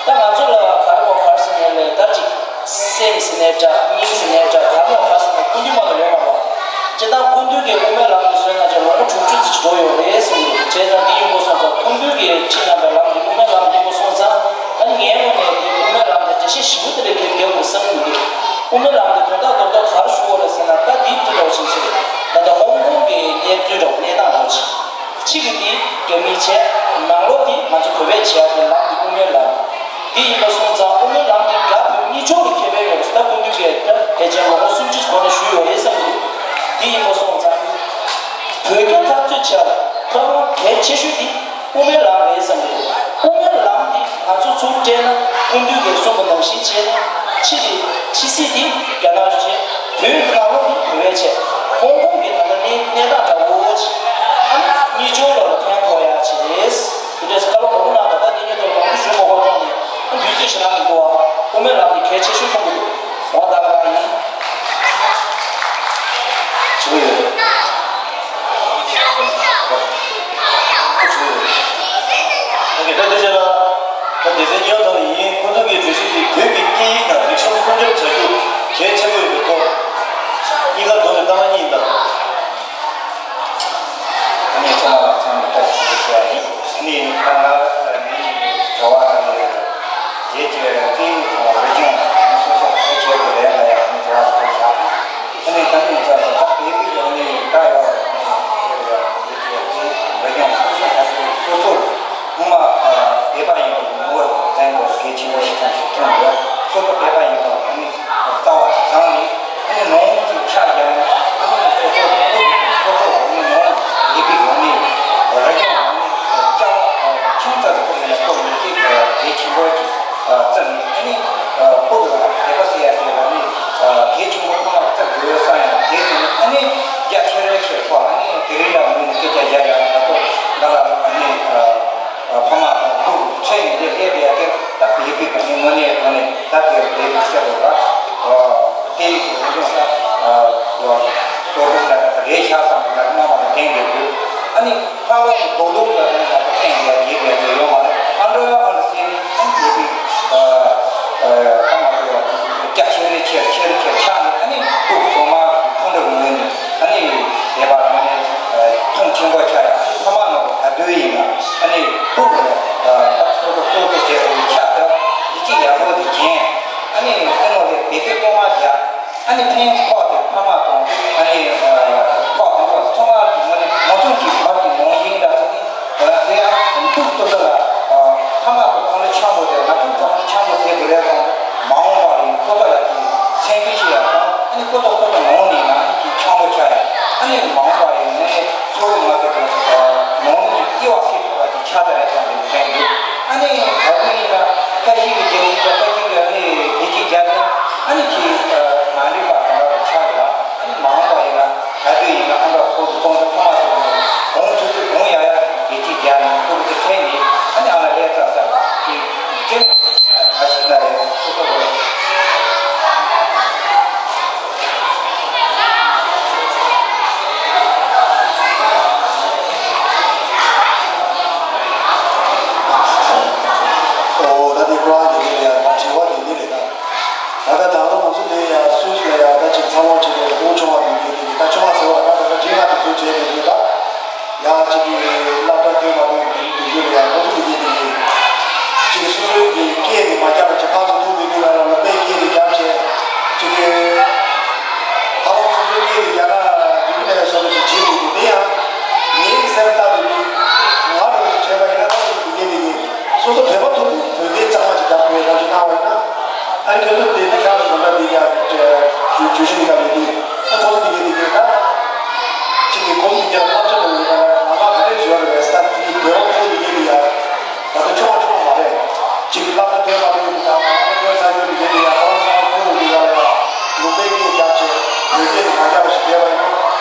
ད་ང་ཚོ་ལ་ག་རེ་གོ་ག་རེ་ཟེར་ནས་ལས་ད་ཅིག་སེམས་ཟེར་ནའི་འདྲ། སྙིང་ཟེར་ནའི་འདྲ། ག་རེ་གོ་ག་རེ་ཟེར་ནས་སྐུ་མདུན་མ་གཏོགས་ཡོད་མ་རེད། སྤྱིར་བཏང་སྐུ་མདུན་གྱིས་དབུ་མའི་ལམ་དུ་བཟོས་ན་ཅིག་ལོ་ངོ་དྲུག་ཅུ་ཙམ་ཅིག་འགྲོ་ཡོད་རེད་ཟེར་གྱི་འདུག་བྱས་ཙང་འདི་ཡིན་དགོས་སོང་ཙང་། སྐུ་མདུན་གྱིས་ཁྲིད་གནང་བའི་ལམ་འདི་དབུ་མའི་ལམ་ཡིན་དགོས་སོང་ཙང་། ཨ་ནི་ངའི་ངོས་ནས་འདི་དབུ་མའི་ལམ་དེ་འགྲེལ་བཤད་ཞིབ་པོ་དེ་འདྲ་གང་ཡང་རྒྱག་དགོས་བསམ་གྱི་མི་འདུག་དབུ་མའི་ལམ་དེ་དོན་དག་རྡོག་རྡོག་ག་རེ་ཞུ་དགོས་རེད་ཟེར་ན། ད་འདི་འདྲ་འདྲ་བོ་ཞིག་ཟེར། ད་ལྟ་ཧོང་ཀོང་གི་གནས་ཚུལ་འདྲ་བོ། གནས་སྟངས་འདྲ་བོ་ཞིག་ཕྱི་གི་འདི་རྒྱ་མིས་བྱས། ནང་ལོགས་འདི་ང་ཚོ་བོད་པས་བྱས་པའི་ལམ་འདི་དབུ་མའི་ལམ། འདི་ཡིན་པ་སོང་ཙང་དབུ་མའི་ལམ་འདི་རྒྱ་བོད་གཉིས་ཕྱོགས་ལ་ཁེ་ཕན་ཡོད་པ་ཟེར། ད་སྐུ་མདུན་གྱིས་ད་ཕལ་ཆེར་ལོ་ངོ་སུམ་ཅུ་གོང་ལ་ཞུས་ཡོད་རེད་བསམ་གྱི་འདུག་འདི་ཡིན་པ་སོང་ཙང་བོད་རྒྱ་འཐབ་རྩོད་བྱས་པ་ཐབས་ལམ་གལ་ཆེ་ཤོས་འདི་དབུ་མའི་ལམ་རེད་བསམ་གྱི་འདུག་དབུ་མའི་ལམ་འདི་ང་ཚོ་ཚུར་སྤྲད་ན། སྐུ་མདུན་གྱིས་གསུངས་པ་ནང་བཞིན་བྱས་ན། ཕྱི་དེ་ཕྱི་སྲིད་དེ་རྒྱ་ནག་བྱས། བོད་ནང་ལོགས་དེ་བོད་པས་བྱས། ཧོང་ཀོང་གི་ད་ལྟ་གནས་གནས་སྟངས་འདྲ་བོ་ཅིག་ཨ་ནི་གཉིས་ཕྱོགས་ལ་ཕན་ཐོགས་ཡག་ཅིག་རེད། དེ་འདྲས་བཀའ་སློབ་མང་པོ་གནང་། ད་ལྟ་འདི་ཉིད་དུ་མང་པོ་ཞུ་མ་དགོས་ཐོག་ནས་དུས་ཚོད་ཞེ་དྲག་མི་འདུག་བ། དབུ་མའི་ལམ་འདི་གལ་ཆེ་ཤོས་མཐོང་གི་འདུག་འོ་ད་ག་རང་ཡིན། ཞུ་གི་ཡོད། ཨོ་ཁེ། ད་དེ་རྗེས་ལ་ད་སྡེ་ཚན་གཉིས་པ་ཐོག་ནས་ཡིན། ཁོང་ཚོ་གི་གྲོས་གཞི་འདི་བོད་ཀྱི་སྐད་ཡིག་དང་རིག་གཞུང་སྲུང་སྐྱོབ་བྱ་རྒྱུ་གལ་ཆེན་པོ་ཡིན་པའི་སྐོར། གཉིས་ཀ་བསྡོམས་ནས་ལྟ་བ་གཉིས་ཡིན་ད། ཨ་ནི་ཚང་མ་ལ་འཚམས་འདྲི་བཀྲ་ཤིས་བདེ་ལེགས་ཞུ་ཡ་ཡིན། ཨ་ནི་ང་ང་ནི་བྲོ་བ་དང་ནི་རྒྱལ་གྱི་སྐད་ཡིག་དང་རིག་གཞུང་སོ་སོ་གལ་ཆེ་བའི་ལས་ལ་ཡང་ནི་བྲོ་བ་དང་བཞག་ཨ་ནི་ད་ནི་ང་ཚོ་ད་བོད་ཀྱི་ཡང་ནི་ད་ཡོད་རེད། རྒྱལ་གྱི་སྐད་ཡིག་རིག་གཞུང་སོ་སོ་གལ་ཆེ་སོ་སོ་སྔོན་མ་བོད་པ་ཡིན་པའི་ངོ་བོ་ལྡན་དགོས་གལ་ཆེན་པོ་ཞིག་ཀྱང་ཞིག་མཐོང་དགོས། སོ་སོ་བོད་པ་ཡིན་པ་ཨ་ནི་རྩ་བ་བཟང་ནས། ཨ་ནི་ནང་གི་ཆ་རྒྱག་ན། ཨ་ནི་སོ་སོ་སོ་སོ་ཨ་ནི་ནང་ཡིན་པའི་ཨ་ནི་རིག་གཞུང་ཨ་ནི་ཅང་ཁྱིམ་ཚ་ཚ་ཁོ་ཡིན་ན་ཁོ་མི་སྐད་གལ་ཆེན་པོ་ཅིག་བརྩི་ནས། ཨ་ནི་ཕྲུ་གུ་ལ་དད་པ་བྱེད་ཡ་དེ་ལ་ནི་གལ་ཆེན་པོ་ཁོ་ན་བརྩི་དགོས་བསམ་ཡང་། དེ་བྱས་ནས་ཨ་ནི་རྒྱ་ཆེ་རེ་ཆེ་ཁོ་ཨ་ནི་དེ་རིང་ལ་ངོས་ནས་སྐད་ཆ་བརྒྱབ་ཡ་ང་ཚོ་འདི་ལ་ཨ་ནི། ཕ་མ་དང་ཕྲུ་གུ་ཁྲེལ་ནས་སླེབས་སླེབས་ཡ་དེ་ད་བོད་པའི་ག་ནས་དངོས་གནས་དངོས་གནས་ད་དེ་རེད་ཟེར་བ་ལ། སྐད་ཡིག་རིག་གཞུང་ད་གཙོ་བོ་ལ་རེད་ཤག་བསམ་ནས་སྔ་མ་ལ་བསྟན་དགོས་དུས། ཨ་ནི་ལྷག་པར་དུ་རྡོག་རྡོག་ལ་ཨ་ནི་ང་ཚོ་བསྟན་དགོས་ཡ་བྱེད་དགོས་ཡ་ཡོད་མ་རེད། ཨ་འདྲ་ཨ་འདྲ་བྱས་ནས་ཨ་ནི་བོད་པའི་ད་ང་ཚོ་རྒྱ་ཆེ་རེ་ཆེར་ཆེ་རེ་ཆེར་ཆགས་ནས། ཨ་ནི་ཕྲུ་གུ་ཚང་མ་ཕུང་འདྲ་གི་ངོས་ནས། ཨ་ནི་དེ་བར་ཨ་ནི་མཐོང་ཆེན་པོ་ཆགས་ཡ། ཨ་ནི་ཕ་མ་ནང་ག་དུས་ཡིན་ན་ཨ་ནི་ཕྲུ་གུ་ལ་ད་སོ་སོ་གཙོ་བོ་བྱས་པའི་ཆ་དང་ཡིད་ཆེས་ཡག་པོ་དེ་བྱས། ཨ་ནི་ཨ་ནི་ལས་བེད་སྤྱོད་གཏོང་བ་བྱ། ཨ་ནི་ཕན་ཐོགས་དེ་ཕ་མ་དང་ཨ་ནི་ཕོགས་དེ་ཚོ་ཚང་མ་གི་ངོས་ནས་ང་ཚོ་གི་བར་གྱི་ནང་བཞིན་འདྲ་ཟེར་ནས། ཟེར་ཡང་ཕྲུ་གུ་ཚོ་ལ་ཕ་མ་ཚོ་ཚང་མ་འཆམ་པོ་དེ་ང་ཚོ་ཚང་མ་འཆམ་པོ་བྱེད་དགོས་རེད་དང་། མ་འོངས་པ་ལ་ཡང་ཁོ་ཚོ་ལ་དེ་སེམས་ཁུར་བྱེད་ཡག་དང་། ཨ་ནི་ཁོ་ཚོ་ཁོ་ཚོ་ནང་ནས་ང་ཨ་ནི་དེ་འཆམ་པོ་ཆགས་ཡག་ཨ་ནི་མ་འོངས་པ་ཡང་ངས་ཚོར་བ་ང་ཚོ་དེ་ནང་ནས་སྐྱེ་བ་སྲིད་ཐོག་ལ་དེ་ཆགས་ད་རེད་དང་དེ་དྲན་འདུག་ཨ་ནི་ད་དུང་ཡིན་ན་ཁ་ཤས་ཀྱི་རྒྱལ་ཡིན་པ་ཁ་ཤས་ཀྱི་ཨ་ནི་བདེ་སྐྱིད་རྒྱ་ནི་ཨ་ནི་དེ་མ་འགྲིག་པ་གང་ལ་ཆགས་ཡོད། ཨ་ནི་མ་འོངས་པ་ཡིན་ན། ད་དུས་ཡིན་ན་ཨ་འདྲ་ཚོགས་འདུ་ཚོགས་འདུ་ཕ་མ་ཚོ་གོང་ཐུག་ཐུག་གོང་ཡག་ཡག་གི་བདེ་སྐྱིད་རྒྱག་ནས་ཁོ་གི་ཕན་ནས། ཨ་ནི་ཨ་ལ་ལས་ཙག་ཙག་གི་སྐྱེ་བ་ཕྱིན་ལ་ཡང་ཁོ་ཚོ་གི་ཨོ་ད་དེ་ཁོ་རང་གི་དེ་ལ་ཡང་དྲི་བ་དེ་འདི་རེད་ད། ད་ལྟ་ད་ལོ་ང་ཚོ་དེ་ཡང་སུད་སི་ལ་ཡང་ད་ཅིག་འཚར་ལོངས་བྱས་ནས་ཁོང་ཆུང་བ་དེ་འདི་རེད། ད་ཆུང་བ་ཟེར་བ་ད་ད་ལྟ་འབྲིང་བ་དེ་ཚོ་བྱས་ནས་ཚོ་ད། ཡང་གཅིག་གིས་སློབ་གྲྭ་ཐོན་མ་ཐོན་གྱི་དུས་ཚོད་ལ་ཡང་ཁོ་ཚོ་མི་དེ་དེ་གཅིག་གིས་སོ་སོའི་གི་སྐད་དེ་མ་རྒྱབ་པ་བྱས། ཕར་ཚུར་ཐུག་མི་དེ་ལ་ལ་ལ་པའི་སྐད་དེ་རྒྱབ་བྱས། གཅིག་གིས་ཕར་ལོག་སོ་སོའི་སྐད་དེ་རྒྱག་ན་འགྲིག་གི་མེད་པའི་བཟོ་འདྲ་ཅིག་བྱེད་དགོས་འདུག་དེ་ཡང་ངའི་གི་སེམས་ལྟ་དུས་ང་རང་གི་དྲན་པ་ཡིན་ན། ཁོ་ཚོ་མི་དེ་དེ་སོ་སོ་བོད་པ་ཐུག་དུས་བོད་སྐད་ ཁྱེད་རང་ཚོ་ག་འདྲ་འདི་ཡ་བརྗོད་བཞིན་ག་ལས་འདི་ཨ་ཁོ་ཚོ་འདི་གས་འདི་གས་ད་ཅིག་གི་ཁོ་ཚོ་འདི་གས་བསླབ་བྱ་དང་ཡིན་ན་ལ་ང་ག་རེ་བརྗོད་རེད་ས་འདི་གི་བོད་རོགས་ཚོ་འདི་གས་འདི་ཡ་ད་ལྟ་ཆོག་ཆོག་མ་རེད། ཅིག་གི་བསླབ་བྱ་ཐོན་མ་ཐོན་འདི་ད་ང་ཚོ་ཐོན་ས་ཡོད་འདི་གས་འདི་ཡ་ཁོ་རང་ཚོ་ཁོ་རང་འདི་ག་ལ་ཡ་ལུང་པའི་སྐད་རྒྱབ་བྱས་བོད་སྐད་མ་རྒྱབ་ཞིག་བསྡད་པ་ཡིན་ན།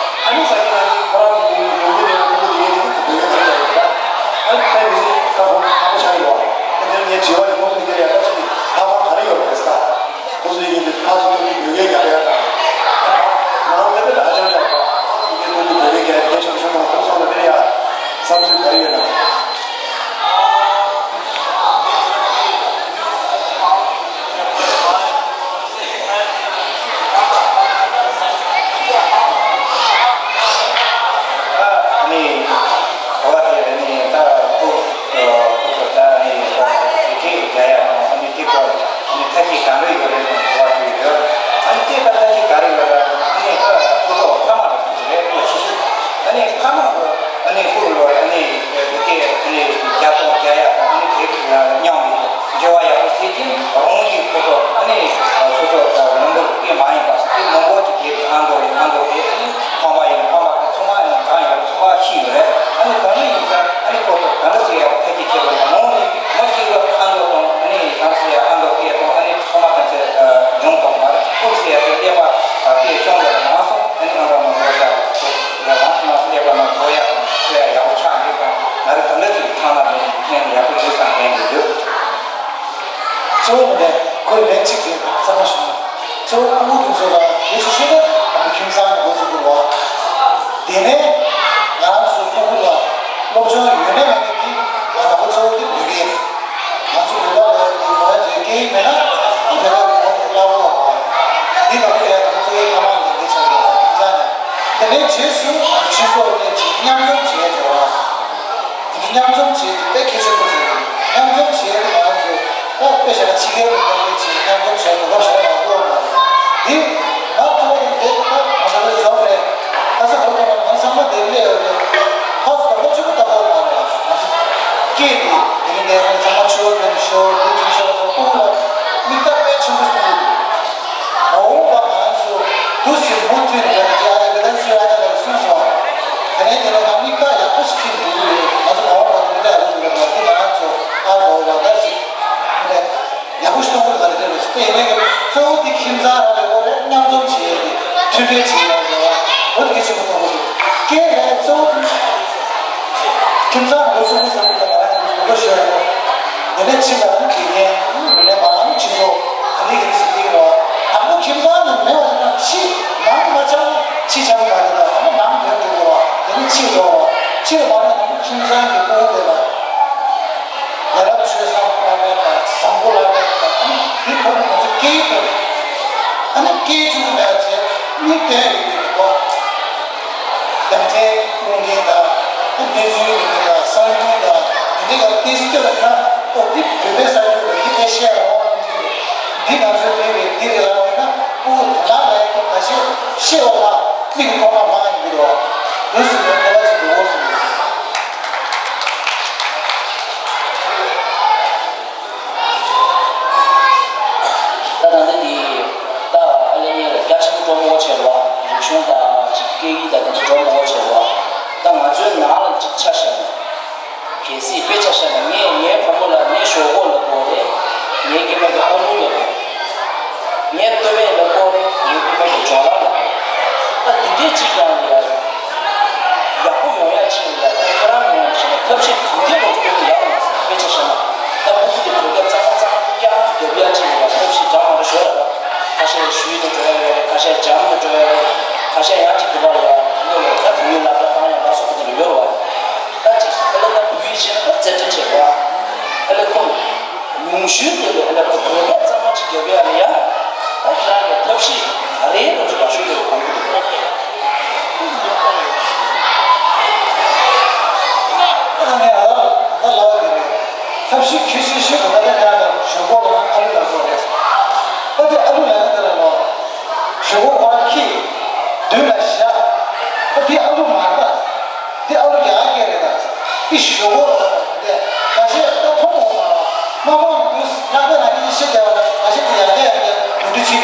ཨ་ནི་ས་ཡིན་ན་ནི་ཁོ་རང་གི་ལུང་པ་དེ་ལུང་པ་དེ་ཡིན་ན་བོད་སྐད་ཚིག་ཡོད་ད། ཨ་ནི་ས་མི་སྲིད་ད་ཁོང་ཁ་པོ་ཆགས་ཡོད། ཨ་དེར་ངས་དྲི་བ་ཡིན་ཁོང་ཚོ་འདིར་ཡང་ད་ཅིག་ལྷག་པར་ག་རེ་ཡོད་རེད་ས། ཁོང་ཚོ་ཡིན་གྱི་ཕར་ཚུར་གཏོང་གི་བོད་སྐད་རྒྱག་ཡ་ད། ང་རང་ལ་དེ་ལ་ཨ་ཅང་ཅང་པ་ཁོང་ཚོ་འདིར་གཏོང་གི་བོད་སྐད་རྒྱག་ཡ་དེ་ཆུང་ཆུང་དང་ཁོང་ཚོ་ལ་དེ་ཡ་བསམ་ཚུལ་ག་རེ་ཡོད་ན། ཨ་ནི་གོ་བ་དེ་ནི་ད་ཁོ་ཁོ་ཚོ་ད་ནི་གོ་བ་དེ་གས་རྒྱ་ཡ་དང་ཨ་ནི་དེ་གོ་ཨ་ནི་ཐ་སྙད་གང་རེ་ཡོད་རེད་དང་གོ་བ་དེ་ཡོད། ཨ་ནི་དེ་ད་ཐ་སྙད་གང་རེ་ཡོད་རེད་ཨ་ནི་ད་ཁོ་ཚོ་ཕ་མ་རེད་ཁོ་ཚོ་རེད་ཁོ་ཆུ་ཆུ་ཨ་ནི་ཕ་མ་གོ་ཨ་ནི་ཁོ་ལོ་ཨ་ནི་བོད་སྐད་ཨ་ནི་རྒྱ་དང་རྒྱ་ཡ་དང་ཨ་ནི་དེ་མཉམ་མི་འདུག་འབྲེལ་བ་ཡག་པོ་བྱེད་ཀྱིན་རང་གི་ཁོ་ཚོ་ཨ་ནི་སོ་སོ་མང་པོ་སྐད་མ་ཡིན་པ་སྐད་མང་པོ་ཅིག་དེ་ཨ་མདོ་ཨ་མདོ་དེ་ཨ་ནི་ཕ་མ་ཡིན་ཕ་མ་དང་ཚོང་པ་ཡིན་གང་ཡིན་ཚོང་པ་ཤི་ཡོད་རེད། ཨ་ནི་གང་ཡིན་ས་ཨ་ནི་ཁོ་ཚོ་ག་འདྲ་ཟེར་ཡག་ཕལ་ཆེར་ཁྱེད་ཀྱི་ནང་ནས་མ་སྐྱེས་པ་ཨ་མདོ་དང་ཨ་ནི་གང་ཟེར་ཡག་ཨ་མདོ་སྐད་དང་ཨ་ནི་ཚོང་པ་གང་ཚེ་འབྱུང་དང་མ་རེད་ཁོ་ཟེར་ཡག་དེ་སླེབས་པ་སྐད་སྐྱོང་དགོས་ལ་མ་སོང་ཨ་ནི་ཨ་མདོ་མ་འགྲོ་ས་ཡ་རང་སོང་ན་སླེབས་པ་ན་འགྲོ་ཡག་དང་ཁྱོད་ཡག་ཡག་པོ་ཆགས་འདུག་ག་ང་རེ་ག་འདྲ་ཟེར་ཐང་ན་མེད་ནས་ཡག་པོ་འདུག་བསམ་མཁན་འདུག་གཙོ་བོ་ནས་ཁོའི་ལན་གཅིག་དེ་གཙང་མ་བྱུང་། གཙོ་བོ་ཕྲུ་གུ་དེ་ཚོ་ལ་གལ་ཆེ་ཤོས་ནི་ཁྱིམ་ཚང་གི་འགོ་འཛུགས་དགོས་པ། དེ་ནས་ང་རང་ཚོའི་ཕྲུ་གུ་ལ་སློབ་སྦྱོང་ཡོད་མེད་མེད་མཁན་གྱི་ང་ལ་གཙོ་བོ་དེ་བོད་སྐད། ང་ཚོ་བོད་པ་ལ་ཡང་དེ་མོ་ཡང་ཚོའི་སྐད་ཡིག་མེད་ན་བོད་པ་གི་གོང་དུ་བཀླག་དགོས་པ། འདི་ལ་བོད་ཡང་གཙོ་བོའི་ཐ་མག་ལས་འགན་ཆགས་ཡོད་པ་ཁྱིམ་ཚང་ནས། དེ་ནས་རྗེས་སུ་ང་ཚོ་སྤྱི་ཚོགས་ནས་ཀྱི་མཉམ་འཛོམས་བྱས་བྱས་པ། མཉམ་འཛོམས་བྱས་ཏེ་དཔེ་གལ་ཆེན་པོ་ཞིག་ཡིན། མཉམ་འཛོམས་བྱས་ཏེ་ང་ཚོ་ད་དཔེ་བཞག་ན་ཕྱི་རྒྱལ་གྱི་ལྟ་བུའི་ཆེད་མཉམ་འཛོམས་བྱས་ཏེ་ལོ་ཞེ་དྲག་ཡག་པོ་ཡོད་མ་རེད། འདི་ང་ཚོ་གི་འདི་ད་ང་ཚོ་ལ་འཛོམས་རེད། ད་ས་ཧོར་ཁོ་ན་ང་ཚང་མ་འདིར་སླེབས་ཡོད་རེད། ཕ་སུ་ད་ལོ་གཅིག་པུ་ལྟ་བུ་མ་རེད། ང་ཚོ་སྐད་འདི་དེ་རིང་འདིར་ང་ཚང་མ་ཆུ་བོ་ཕན་ཤོར་དུ་ཅིག་ཤོར་སོང་ཕྲུ་གུ་ལ་མིག་ལྟ་དཔེ་ཆེན་པོ་ཞིག་འདུག་འོང་བ་ང་ཚོ་དུས་སུ་མུ་མཐུད་ནས་ཡང་རྒྱ་རི་གི་ཏང་སྲིད་ཨ་ཅག་ལ་གསུངས་སོང་། དེ་ནས་དེ་ནས་ང་མིག་ལྟ་ཡག་པོ་ཞིག་ཁྱེར་འདུག་ང་ཚོ་མ་འོངས་པ་དུས་ལྟ་ཡག་པོ་ཞིག་ལ་ང་ཚོ་ཨ་རོ་ལ་ད་ཅིག་ནས་ཡག་པོ་ཞིག་གཏོང་དགོས་ལ་རེད་ལ་ཞིག་དེ་ཡིན་ནའི་གཙོ་བོ་དེ་ཁྱིམ་ཚང་ར་ལས་འོ་རེད། མཉམ་འཛོམས་བྱེད་ཡས་དེ་མཐུན་སྒྲིལ་བྱེད་ཡས་རེད་བ། འོ་དེ་གལ་ཆེན་པོ་མཐོང་གི་འདུག་སྐད་རེད་གཙོ་བོ་དེ། ཁྱིམ་ཚང་གི་སུ་གི་སུ་གི་ང་རང་གི་སུ་གི་ཤོད་ཡོད། དེ་ནས་ཕྱི་ལ་ཨ་ནི་དགེ་རྒན་ཨ་ནི་མི་ལས་མ་ཨ་ནི་སྤྱི་ཚོགས་ག་ནས་ག་ནས་ཟིན་གྱི་རེད་བ། དང་པོ་ཁྱིམ་ཚང་ནས་མེད་པ་ཞིག་ན་ཕྱི་ནང་མ་ཆགས་ན་ཕྱི་ཆགས་མ་རེད་ད། དང་པོ་ནང་དོན་འགྲུབ་དགོས་བ། དེ་ནས་ཕྱི་འགྲོ་བ། ཕྱི་ལ་མ་ནས་དང་པོ་ཁྱིམ་ཚང་གི་སྤུ་གུ་དེ་ལ་ཡ་རབས་ཆོས་བཟང་བསླབ་པའི་དང་བཟང་པོ་བསླབ་པའི་དང་ཨ་ནི་དེ་ཐོག་ནས་ང་ཚོ་སྐད་ཡིག་ཐོག་ནས་ཨ་ནི་སྐད་ཅིག་མེད་པ་བྱས་མིག་སྟོན་ཡོད་ཀྱི་རེད་བ། རྒྱལ་ཕྲན་སློང་མཁན་དང་། གནས་ཚུལ་ཡོད་མཁན་དང་གསར་འགྱུར་དང་། འདི་ག་ཏིས་ཏི་ལ་ན་ཨོ་འདི་བོད་པའི་གསར་འགྱུར་ལ་འདི་ཕལ་ཤེས་རང་དབང་གླིང་འདི་ང་ཚོའི་བོད་པའི་འདི་རེད་ལ་ན་ཨོ་ད་ལ་ལ་ཡ་གི་ད་ཤེས་ཤེས་བ་ལ་མིག་གི་ཐོག་མ་མང་ཡིན་གྱི་རེད་བ། འདུག་སེ་ནས་ཁ་པར་ཅིག་འདུག་འོ་སོང་། ད་ད་འདི་འདི་ད་ཨ་ལེ་ཉེ་ལ་རྒྱ་ཆེན་པོ་འགྲོ་མི་འོ་ཆེ་རོ། རིག་གཞུང་དང་ཅིག་སྐད་ཡིག་དང་འདི་ཚོ་འགྲོ་མི་འོ་ཆེ་རོ། ད་ང་ཚོའི་ནང་ལ་ཅིག་ཆ་བཞག་ན། གལ་སྲིད་དཔེ་ཆ་བཞག་ན་ངས་ངའི་བུ་མོ་ལ་ངའི་ཞོགས་ཀོ་ལབ་དགོས་རེད། ངའི་སྐྱེ་དམན་གྱི་ཨ་ལུ་ལབ་དགོས། ངའི་སྟོད་སྨད་ལ་སྐོར་རེད། ངའི་སྟོད་སྨད་ཀྱི་ཇོ་ལ་ལ། ད་དེ་འདྲའི་གཅིག་ཀྱང་ཡ། ཡག་པོ་ཡོང་ཡ་ཆེད་ལ་ད་ཁྱེད་རང་ངོས་ནས་བྱས་ན་ཐབས་ཤེས་གང་ཐད་ལོག་སྟོན་ཡག་ཡོང་ཟེར། དཔེ་ཆ་བཞག་ན་ད་ཕྲུ་གུ་དེ་བོད་སྐད་གཙང་མ་གཙང་རྐྱང་རྒྱབ་ཡ་ཆེད་ལ་ཡ་ཐབས་ཤེས་འདྲ་མ་འདྲ་ཞོར་ལ་ད་ཁ་ཤས་ཞུས་དུ་འགྲོ་ཡ་ཡོད་རེད། ཁ་ཤས་འཇམ་དུ་འགྲོ་ཡ་ཡོད་རེད། ཁ་ཤས་ཡང་གཅིག་དུ་བར་ལ་ཡ་ད་ལོ་ལོ་ད་བོད་ཡིག་སློབ་གྲྭ་བཏང་ཡ་ལ་སོགས་པ་དེ་འདྲ་ཡོད་རེད་བ། ད་ཅིག་ཨ་ལེ་ད་བོད་ཡིག་ཤེས་ན་ད་རྩེད་འགྲན་བྱེད་དགོས། ཨ་ལེ་ཁོ་ཉུང་ཤོས་དེ་ལས་ཨ་ལེ་ཁོ་བོད་སྐད་གཙང་མ་ཅིག་རྒྱབ་ཡ་ལ་ཡ། ད་ཁྱེད་རང་གི་ཐབས་ཤེས་ག་རེ་ཡོང་ཆོག་ག་ཤོད་ཀྱི་རེད་གོང་གི་རེད། ཨ་ནི་ཨ་ལ་ཨ་ལ་ལ་བ་དེ་རེད། ཐབས་ཤེས་ཁྱོད་ཤེས་ཤེས་གོ་ད་ལྟ་ཁྱེད་རང་ལ་ཞོགས་པ་ལ་ཨ་ལུ་ལ་སོགས་རེད། ད་དེ་ཨ་ལུ་ལ་ཡ་དེ་ལ་ལོ། ཞོགས་པ་ཁོ་རང་ཁྱི། མདུན་ལ་བཞག་ད་དེ་ཨ་ལུ་མ་རེད་ད། འདི་ཨ་ལུ་རྒྱ་གར་སྐད་རེད་ད། འདི་ཞོག་ཁོག་ལ་འདི་ཁ་ཤས་ད་མཐོང་འོང་མ་རེད། མ་མཐོང་ན་འདུག་ལྷག་པའི་ནང་གི་ཤེས་བདེ་བ་ན་ཁ་ཤས་འདི་ཡང་བསྐྱར་ཡང་བསྐྱར་འདོན་འདྲི་བྱེད་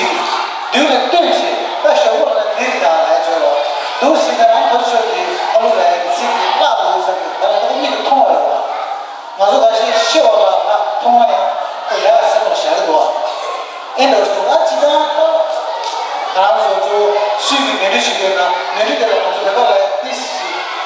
སུས་ཀྱིས་ནོར་འཁྲུལ་བྱེད་ཀྱི་ཡོད་ན་ནོར་འཁྲུལ་དེ་ལ་ང་ཚོ་བོད་པ་ལ་ཏིས་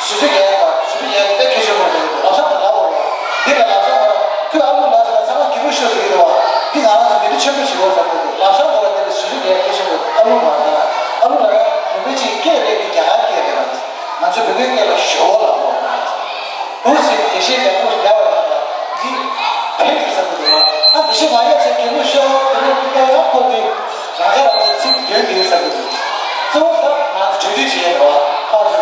ཞུ་ཞུ་རྒྱག་ཡག་པ་ཞུ་རྒྱག་ཡག་དེ་དཔེ་གལ་ཆེན་པོ་རེད། ལམ་སང་དེ་ལབ་དགོས་རེད། འདི་ལ་ལམ་སང་ང་ཁོས་ཨ་ལུ་ལབ་ཟེར་ན་ཚང་མ་གད་མོ་ཤོར་བསྡད་ཀྱི་རེད་བ། འདི་ང་རང་ཚོ་ནོར་འཁྲུལ་ཆེན་པོ་ཞིག་ཡོད་བསམ་གྱི་འདུག་ལམ་སང་ང་རང་དེ་ལ་ཞུ་རྒྱག་ཡག་གལ་ཆེན་པོ་ཨ་ལུ་ལབ་ན་ཨ་ལུ་ལབ་ཡག་བོད་པའི་ཅིག་སྐད་རེད། འདི་རྒྱ་གར་སྐད་རེད་བ། ང་ཚོ་བོད་པའི་སྐད་ལ་ཞོ་ལབ་དགོས་རེད། འདུག་སེ་དགེ་བཤེས་རྒྱལ་པོ་རྒྱལ་བ་དང་འདི་ཕན་གྱི་བསམ་གྱི་འདུག་ཨ་དགེ་བཤེས་མ་རེད་ཟེར་གད་མོ་ཤོར་དེ་ནས་འདི་ལྟར་ཡང་ཁོ་འདི་རང་ཁ་རང་ཚོའི་ཚིག་འདོན་གྱི་ཡོད་བསམ་གྱི་འདུག་གཙོ་བོ་ད་ང་ཚོ་གྲོས་བསྡུར་བྱེད་ཡས་རེད་བ། ཁ་ཚོ་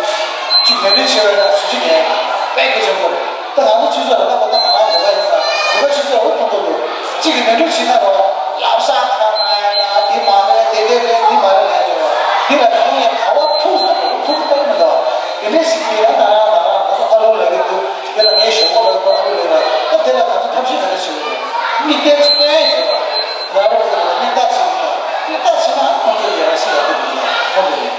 གཅིག་ནོར་འཁྲུལ་ཆེ་བས་ན་ཞུ་རྒྱུ་མེད། དཔེ་གལ་ཆེན་པོ་རེད། ད་ང་ཚོ་སྤྱི་ཚོགས་ལ་ད་གོ་ད་ང་རང་བོད་པ་ཡིན་ཙང་བོད་པ་སྤྱི་ཚོགས་འུ་ཐུག་གི་འདུག་གཅིག་གིས་ནོར་འཁྲུལ་བྱེད་ན་རོ། ལབ་ས་ཁ་ང་ཡ་ན་འདི་མ་རེད་དེ་རེད་རེད་འདི་མ་རེད་ལབ་ཀྱི་རོ། འདི་ལ་ཁོང་ཡ་ག་བ་ཐུག་ས་རེད་ཐུག་གི་མི་འདུག་དེ་འདྲས་ཞིག་གིས་ཡང་ན་རང་ན་རང་ང་ཚོ་ཨ་ལོ་ལབ་ཀྱི་འདུག་དེ་ལ་ངའི་ཞོགས་པ་ལབ་ཀྱི་འདུག་ཨ་ལོ་ལབ་ན་ད་དེ་ལ་ང་ཚོ་ཐབས་ཤེས་ག་འདྲ་བྱེད་དགོས་རེད། མིག་སྟོན་ཅིག་སྟོན་ཡ་ཡོད་ར། ང་རང་ཚོ་ལ་མིག་ལྟ་བྱེད་ཀྱི་འདུག་མིག་ལྟ་བྱེད་ན་ཁོང་ཚོ་ཡ་ར་ཤི་ཡ་འདུག་ཁོང་ཚོ་ཡ།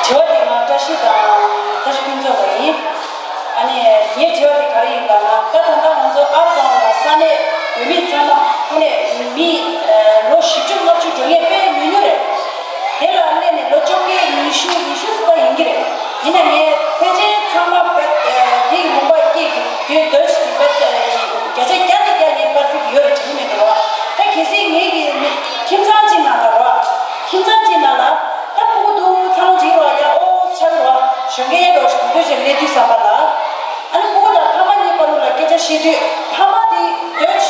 དྲི་བ་དེ་ང་བཀྲ་ཤིས་དང་བཀྲ་ཤིས་ཕུན་ཚོགས་ལ་ཡིན། ཨ་ནི་ངའི་དྲི་བ་དེ་ག་རེ་ཡིན་ལབ་ན་ད་ད་ལྟ་ང་ཚོ་ཨར་ཀང་ལ་ས་གནས་བོད་མི་ཚང་མ་ཁོ་ནས་མི་ལོ་བཞི་བཅུ་ལྔ་བཅུ་འགྲོ་མཁན་དཔེ་ཉུང་ཉུང་རེད། དེ་ལ་སླེབས་ནས་ལོ་བཅོ་བརྒྱད་ཉི་ཤུ་ཉི་ཤུ་ཙམ་ཡིན་གྱི་རེད། ཡིན་ན་ངས་ཕལ་ཆེར་ཚང་མ་དཔེ་དེ་ཡི་ལུང་པ་སྐྱེས་ཀྱི་དུས་འདོད་ཀྱི་དཔེ་བརྒྱ་ཆ་བརྒྱ་ནས་བརྒྱ་ངས་པར་ཕུད་ཀྱི་ཡོད་རེད་དྲན་གྱི་མི་འདུག་བ། ད་གལ་སྲིད་ངེད་ཀྱི་མི་ཁྱིམ་ཚང་གཅིག་ནང་ལ་རོ། ཁྱིམ་ཚང་གཅིག་ནང་ལ་ད་ཕྲུ་གུ་འདུག་ཚང་མ་འགྲིག་རོགས་ཡ་ཨོ་ཆགས་རོགས་ཞོགས་ཀས་རོགས་ཞིག་དུས་ཚོད་ཅིག་སླེབས་དུས་བསམ་པ་ལ། ཨ་ནི་ཕྲུ་གུ་དང་ཕ་མ་གཉིས་བར་ལ་སྐད་ཆ་བཤད་དུས་ཕ་མ་དེ་འདོད་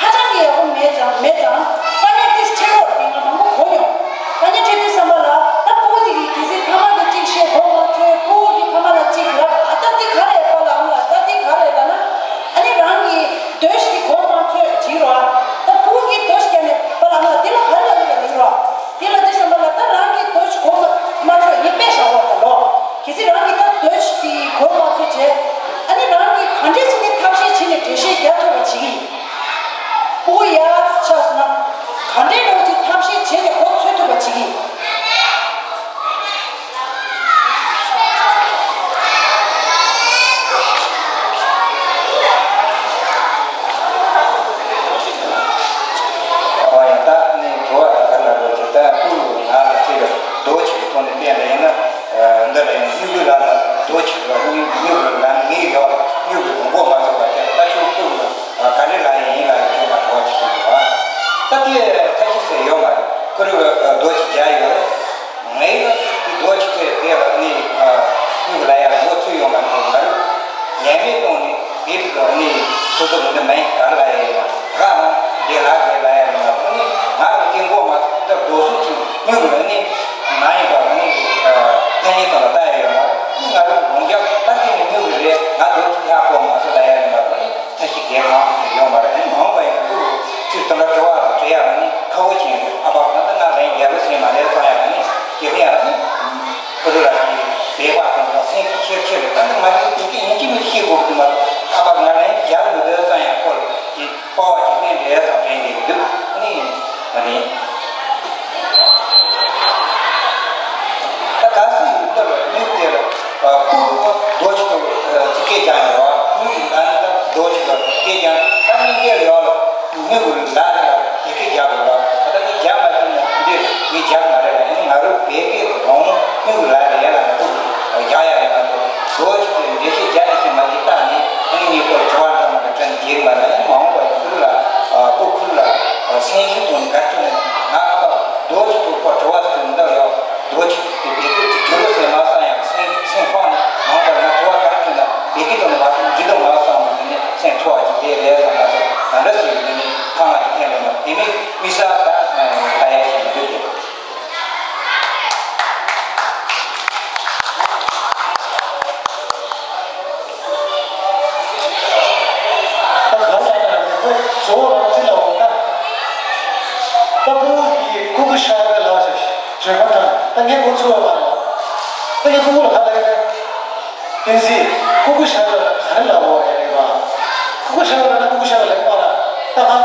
ཧ་ཅང་གི་ཡག་པོ་མེད་ཙང་མེད་ཙང་དཀའ་ངལ་ཏིས་འཕྲད་ཡོད་རེད། ང་མང་པོ་གོ་མྱོང་། དཀའ་ངལ་འཕྲད་དུས་བསམ་པ་ལ་ད་ཕྲུ་གུ་དེ་གིས་གལ་སྲིད་ཕ་མ་དེ་གཅིག་བཤད་གོ་མ་ཚོད་ཕྲུ་གུ་གི་ཕ་མ་ལ་གཅིག་ལབ་ཨ་ད་འདི་ག་རེ་པ་ལ་ཨང་ལ་ད་འདི་ག་རེ་ལབ་ན་ཨ་ནི་རང་གི་འདོད་ཤི་གོ་མ་ཚོད་བྱིས་རོགས་ཨ་ད་ཕྲུ་གུ་གི་འདོད་ཤི་ཀྱ་ནས་པ་ལ་ཨང་ལ་འདི་ལ་ག་རེ་ལབ་ཡོད་ལ་ཡིན་རོགས། དེ་ལ་དེ་བསམ་པ་ལ་ད་རང་གི་འདོད་ཤི་གོ་མ་ཚོད་ངས་དཔེ་བཞག་པ་ལྟ་ལོ། གལ་སྲིད་རང་གི་ད་འདོད་ཤི་དེ་གོ་མ་ཚོད་བྱས། ཨ་ནི་རང་གི་ག་འདྲས་ཤིག་ནས་ཐབས་ཤེས་བྱས་ནས་འགྲེལ་བཤད་རྒྱག་ཐུབ་པ་བྱེད་ཀྱི་ཡིན། ཕྲུ་གུ་ཡག་ཆགས་སོང་ན་ག་འདྲས་འདྲ་བོ་ཅིག་ཐབས་ཤེས་བྱས་ནས་གོ་ཚོད་ཐུབ་པ་བྱེད་ཀྱི་ཡིན། ཨོ་ཡ་ད་ནི་དྲི་བ་དེ་ག་ལ་རོ་ཅིག་ད་ཕྲུ་གུ་ང་ལ་ཅིག་རྡོ་ཅིག་གི་ཐོག་ནས་བལྟས་ན་ཡིན་ན། འདི་ལ་ཡང་སྨྱུ་གུ་ལ་ལ་རྡོ་ཆེ་བ་སྨྱུ་སྨྱུ་གུ་ལ་ངའི་ཡོད་སྨྱུ་གུ་དང་མགོ་མ་ཚོས་པ་དེ་ལྟ་ཞོག་ཁུག་ལ་ག་འདྲ་ལ་ཡིན་ལ་ཁྱོད་ལ་གོ་ཅི་ཞིག་འདུག་ཨ། ད་དེ་ཁ་ཤས་ཟེར་ཡོད་མ་རེད། ཁོ་རེ་རྡོ་ཆེ་རྒྱ་ཡོད་རེད། ངའི་ལ་དེ་རྡོ་ཆེ་དེ་དེ་ལ་ནི་སྨྱུ་གུ་ལ་ཡ་མགོ་ཚོས་ཡོད་མ་རེད། ང་རུ་ཉན་མེད་གཏོང་ནི་དེ་ལ་ནི་སོ་སོ་མི་འདི་མ་ཡིན་ག་ལ་ཡ་ཡིན་ན་ད་ང་དེ་ལ་དེ་ལ་ཡ་ཡིན་ན་ཁོ་ནི་ང་རུ་དེ་མགོ་མ་ཚོས་ད་རྡོ་སུ་ཚོས་སྨྱུ་གུ་ལ་ནི། མ་ཡིན་པ་ནི། ཕན་ཡོན་དང་ལ་ལྟ་ཡ་ཡོད་མ་རེད། ང་ལ་རང་རྒྱབ་ད་ཐེངས་ནས་སྨྱུ་གུ་རེད། ང་དོ་ཐུག་ཡག་པོ་མ་སོ་ལ་ཡ་ཡོད་མ་རེད། ཐ་ཤི་གེ་མང་ཞིག་ཡོད་མ་རེད། ཨ་ནི་མང་པ་ཡིན་ཁུ་ཚིག་དང་ལ་དྲི་བ་ལ་དྲི་ཡ་ལ་ནི་ཁ་བོ་ཆེན་ཨ་ཕ་ང་ད་ང་ལན་རྒྱབ་ལ་སེང་མ་ལས་སོང་ཡ་ལ་ནི་དེ་ལ་ཡ་ལ་ནི་ཁུ་རུ་ལ་ནི་བེ་བ་དང་ལ་སེང་གི་ཆེར་ཆེར་ད་ནི་ང་ནི་དེ་གི་ཡིན་གཅིག་མིན་ཤེས་དགོས་གི་མ་རེད། ཨ་ཕ་ང་ལན་རྒྱབ་མི་འདོད་སོང་ཡ་ཁོ་ལ་དེ། དཔའ་བ་ཇི་ལྟར་འདྲའི་དང་འདྲེན་གྱི་འདུག་ནི་མ་རེད། ད་ག་སྲིད་ཡིན་འདི་ལ་སྨྱུག་དེ་ལ་ཕུག་རྡོ་ཆེ་དུ་ཚིག་སྐད་ཀྱང་ཡོད་ར་སྨྱུག་གི་ཨ་ནི་ད་རྡོ་ཆེ་དུ་སྐད་ཀྱང་ད་སྨྱུག་དེ་ལ་ཡོད་ལ་སྨྱུག་གི་ལ་དེ་ལ་དེ་སྐད་རྒྱག་དགོས་ར་ད་ནི་རྒྱག་མ་ཐུབ་ན་འདི་ངས་རྒྱག་མ་རེད་ལ་ནི་ང་རུ་བེད་སྐད་རོང་སྨྱུག་གི་ལ་དེ་ཡ་ལ་ཕུག་རྒྱག་ཡ་རེད་མ་གཏོགས་རྡོ་ཆེ་དུ་འདྲེ་ཤེས་རྒྱག་ནི་ཤེས་མ་གི་ད་ནི་ཨ་ནི་ངས་ཁོ་ལ་དྲི་བ་འདྲ་མ་འདྲ་དྲན་རྒྱུག་མ་རེད་ཨ་ནི་མ་འོངས་པ་ཡི་ཁུལ་ལ། ཨ་ཁོ་ཁུལ་ལ་ཨ་སེམས་ཤུགས་ཐོག་ནས་དགའ་སྤྲོ་ནས་ང་ཨ་ཕ་རྡོ་ཆེ་ཐུག་པ་དྲི་བ་ཟེར་འདི་ཡོད་རྡོ་ཆེ་དེ་བེད་སྤྱོད་ཀྱི་རྒྱུ་རུ་ཟེར་མ་བསམ་ཡང་སེམས་སེམས་ཕངས་ནས་མང་པར་ང་དྲི་བ་ག་རེ་བྱུང་ན་བེད་སྤྱོད་ཐོག་ནས་མ་བྱུང་འགྲིག་འདུག་མ་བསམ་ནས་ནི་སེམས་འཚོ་བ་ཅིག་ལས་ལས་བསམ་ན་ཚོ་ག་འདྲ་ཟེར་ནས་ནི་ཕངས་ལ་ཡི་ཐེན་ལས་ན་དེ་ནི་དམིགས་བསལ་ད་ལྟ་ཡ་ཞིག་མི་འདུག་ཅེས། ད་ག་ལ་ཡང་ཁོ་གཙོ་བོ་རང་བཙན་ལ་འོང་ན། ད་ཕྲུ་གུ་གིས་ཀུ་ཀུ་ཤ་ཀ་ལ་ཞེས་བརྗོད་པ་དང་ད་ངས་ཁོ་ཚོ་བ་ལ། ད་ངས་ཕྲུ་གུ་ལ་ག་ལ་ཡང་བསྟན་འཛིན་ཀུ་ཀུ་ཤ་ཀ་ལ་ག་རེ་ལབ་འོ་རེད་རེད་བ། ཀུ་ཀུ་ཤ་ཀ་ལབ་ན་ཀུ་ཀུ་ཤ་ཀ་ལབ་པ་ལ་ད་ང་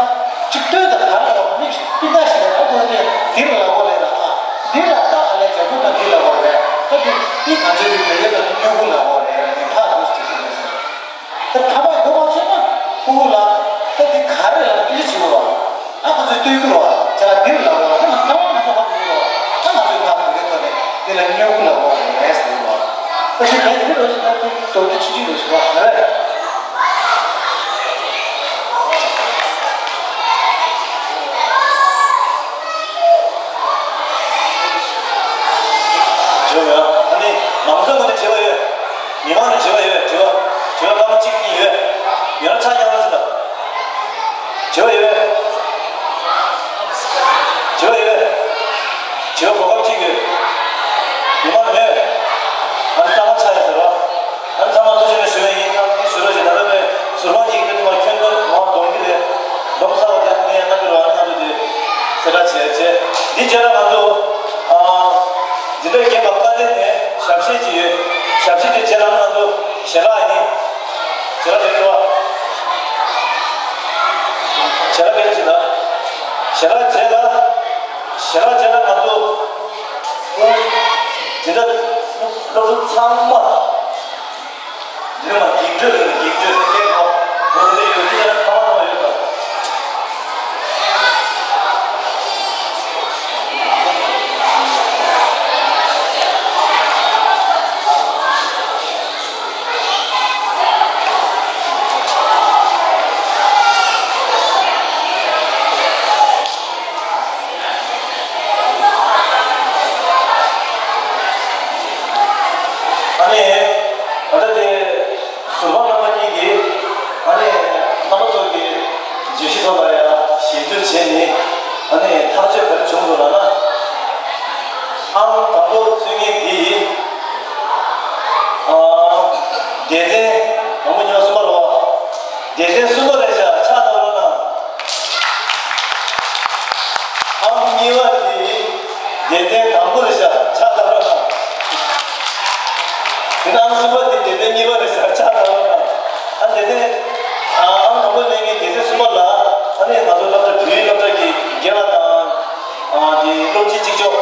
གཅིག་སྟོན་དང་ག་རེ་ལབ་མིག་སྤུས་དག་ཞིག་ལ་ད་ཁོ་དེ་དེ་ལ་ལབ་འོ་རེད་ལ་ཨ་འདི་ལ་ད་ཨ་ལས་ཇ་ཁུ་དང་འདི་ལབ་འོ་རེད་ད་འདི་འདི་ང་ཚོའི་གི་བོད་ཡིག་ལ་སྨྱུ་གུ་ལབ་འོ་རེད་ལ་ངས་ཕར་འདུག་ལྟོས་གི་རོ། ཁྱེད་རང་འདིར་ལབ་རོ། ད་ང་ཚོ་ང་ཚོ་ཧ་གོ་གི་རོ། ད་ང་ཚོའི་ཁ་བོད་སྐད་ཐོག་ནས་འདི་ལ་སྨྱོ་གུ་ལབ་རོ་རེད་ཟེར་གི་རོ། ད་ཞིག་ད་འདི་རོ་ཞིག་ད་དུ་དོ་དུ་ཆི་ཆི་རོ་ཞིག་རོ་རེད། བྱེད་པ་ཡོད། ཨ་ནི་མང་ཚོགས་ངོས་ནས་བྱེད་པ་ཡོད། མི་མང་ནས་བྱེད་པ་ཡོད། བྱེད་པ་བྱེད་པ་སྐར་མ་གཅིག་གཉིས་ཡོད། ཡོད་ན་ཆ་རྐྱང་རང་ཟེར་ད། བྱེད་པ་ཡོད། བྱེད་པ་ཡོད། བྱེད་པ་གོ་སྐབས་གཅིག་ཡོད། མི་མང་མེད། ཨ་ནི་ཚང་མ་ཆ་ཡ་ཟེར་བ། ཨ་ནི་ཚང་མ་ཐུགས་རྗེ་ཆེ་ཞུ་བ་ཡིན། ཨ་ནི་ཞུ་རོགས་བྱེད། ད་ལྟ་བའི་ཟུར་དཔང་གཅིག་གི་དུ་མ་ཁྱོན་བསྡོམས་ངོ་བསྡོམས་ཀྱི་རེད། བསྡོམས་ཚར་བ་དེ་ཨ་ནི་ཡང་གནང་གི་རེད། ཨ་ནི་ང་ཚོ་དེ་གསལ་བསྒྲགས་བྱས་བྱས། འདི་བྱས་ན་ང་ཚོ་ཨ། འཛིན་གྲྭ་བརྒྱད་པ་བཀའ་བསྟན་ནས་ཞབས་བཤད་ཅིག་ཡོད། ཞབས་བཤད་དེ་རྗེས་ལ་ང་ཚོ་ཞལ་ལག་ཡིན། ཞལ་ལག་དེ་ཡོད་པ། ཞལ་ལག་དེ་ཅི་ལ། ཞལ་ལག་རྗེས་ལ། ཞལ་ལག་རྗེས་ལ་ང་ཚོ་འཛིན་གྲྭ་སློབ་ཕྲུག་ཚང་མ། འདི་ནས་མར་འགྱིག་སྤྲོད་ཡོད། འགྱིག་སྤྲོད་སྐད་འགོ་འོ་དེ་ཡོད་དེ་ཡང་ཁ་བ་ནང་ཡོད་པ། ཨ་ནི། ད་ལྟ་དེ། ཟུར་པ་རྣམ་པ་གཉིས་ཀྱིས་ཨ་ནི་རྣམ་པ་ཚོ་གི་བརྗོད་གཞི་ཐོག་ལ་ཡང་ཞིབ་འཇུག་བྱས་ནས། ཨ་ནི་ཐག་གཅོད་ག་རེ་བྱུང་འདུག་ལབ་ན། ཨང་དང་པོ་ཚུད་མཁན་འདི་ཡིན། ཨ། སྡེ་ཚན་དང་པོ་གཉིས་པ་གསུམ་པ་རེད་པ། སྡེ་ཚན་གསུམ་པ་རེད་ཤག་ཕྱག་བརྡབ་རོགས་གནང་། ཨང་གཉིས་པ་དེ་སྡེ་ཚན་དང་པོ་རེད་ཤག་ཕྱག་བརྡབ་རོགས་གནང་། དེ་ནས་ཨང་གསུམ་པ་དེ་སྡེ་ཚན་གཉིས་པ་རེད་ཤག་ཕྱག་བརྡབ་རོགས་གནང་། ཨ་སྡེ་ཚན། ཨ་ཨང་དང་པོ་གནང་མཁན་སྡེ་ཚན་གསུམ་པ་ལ་ཨ་ནི་ང་ཚོ་སློབ་གྲྭ་བོད་ཡིག་སློབ་གྲྭ་གི་རྒན་ལགས་དང་། ཨ་དེ་སློབ་སྤྱི་གཅིག་ལྕོགས།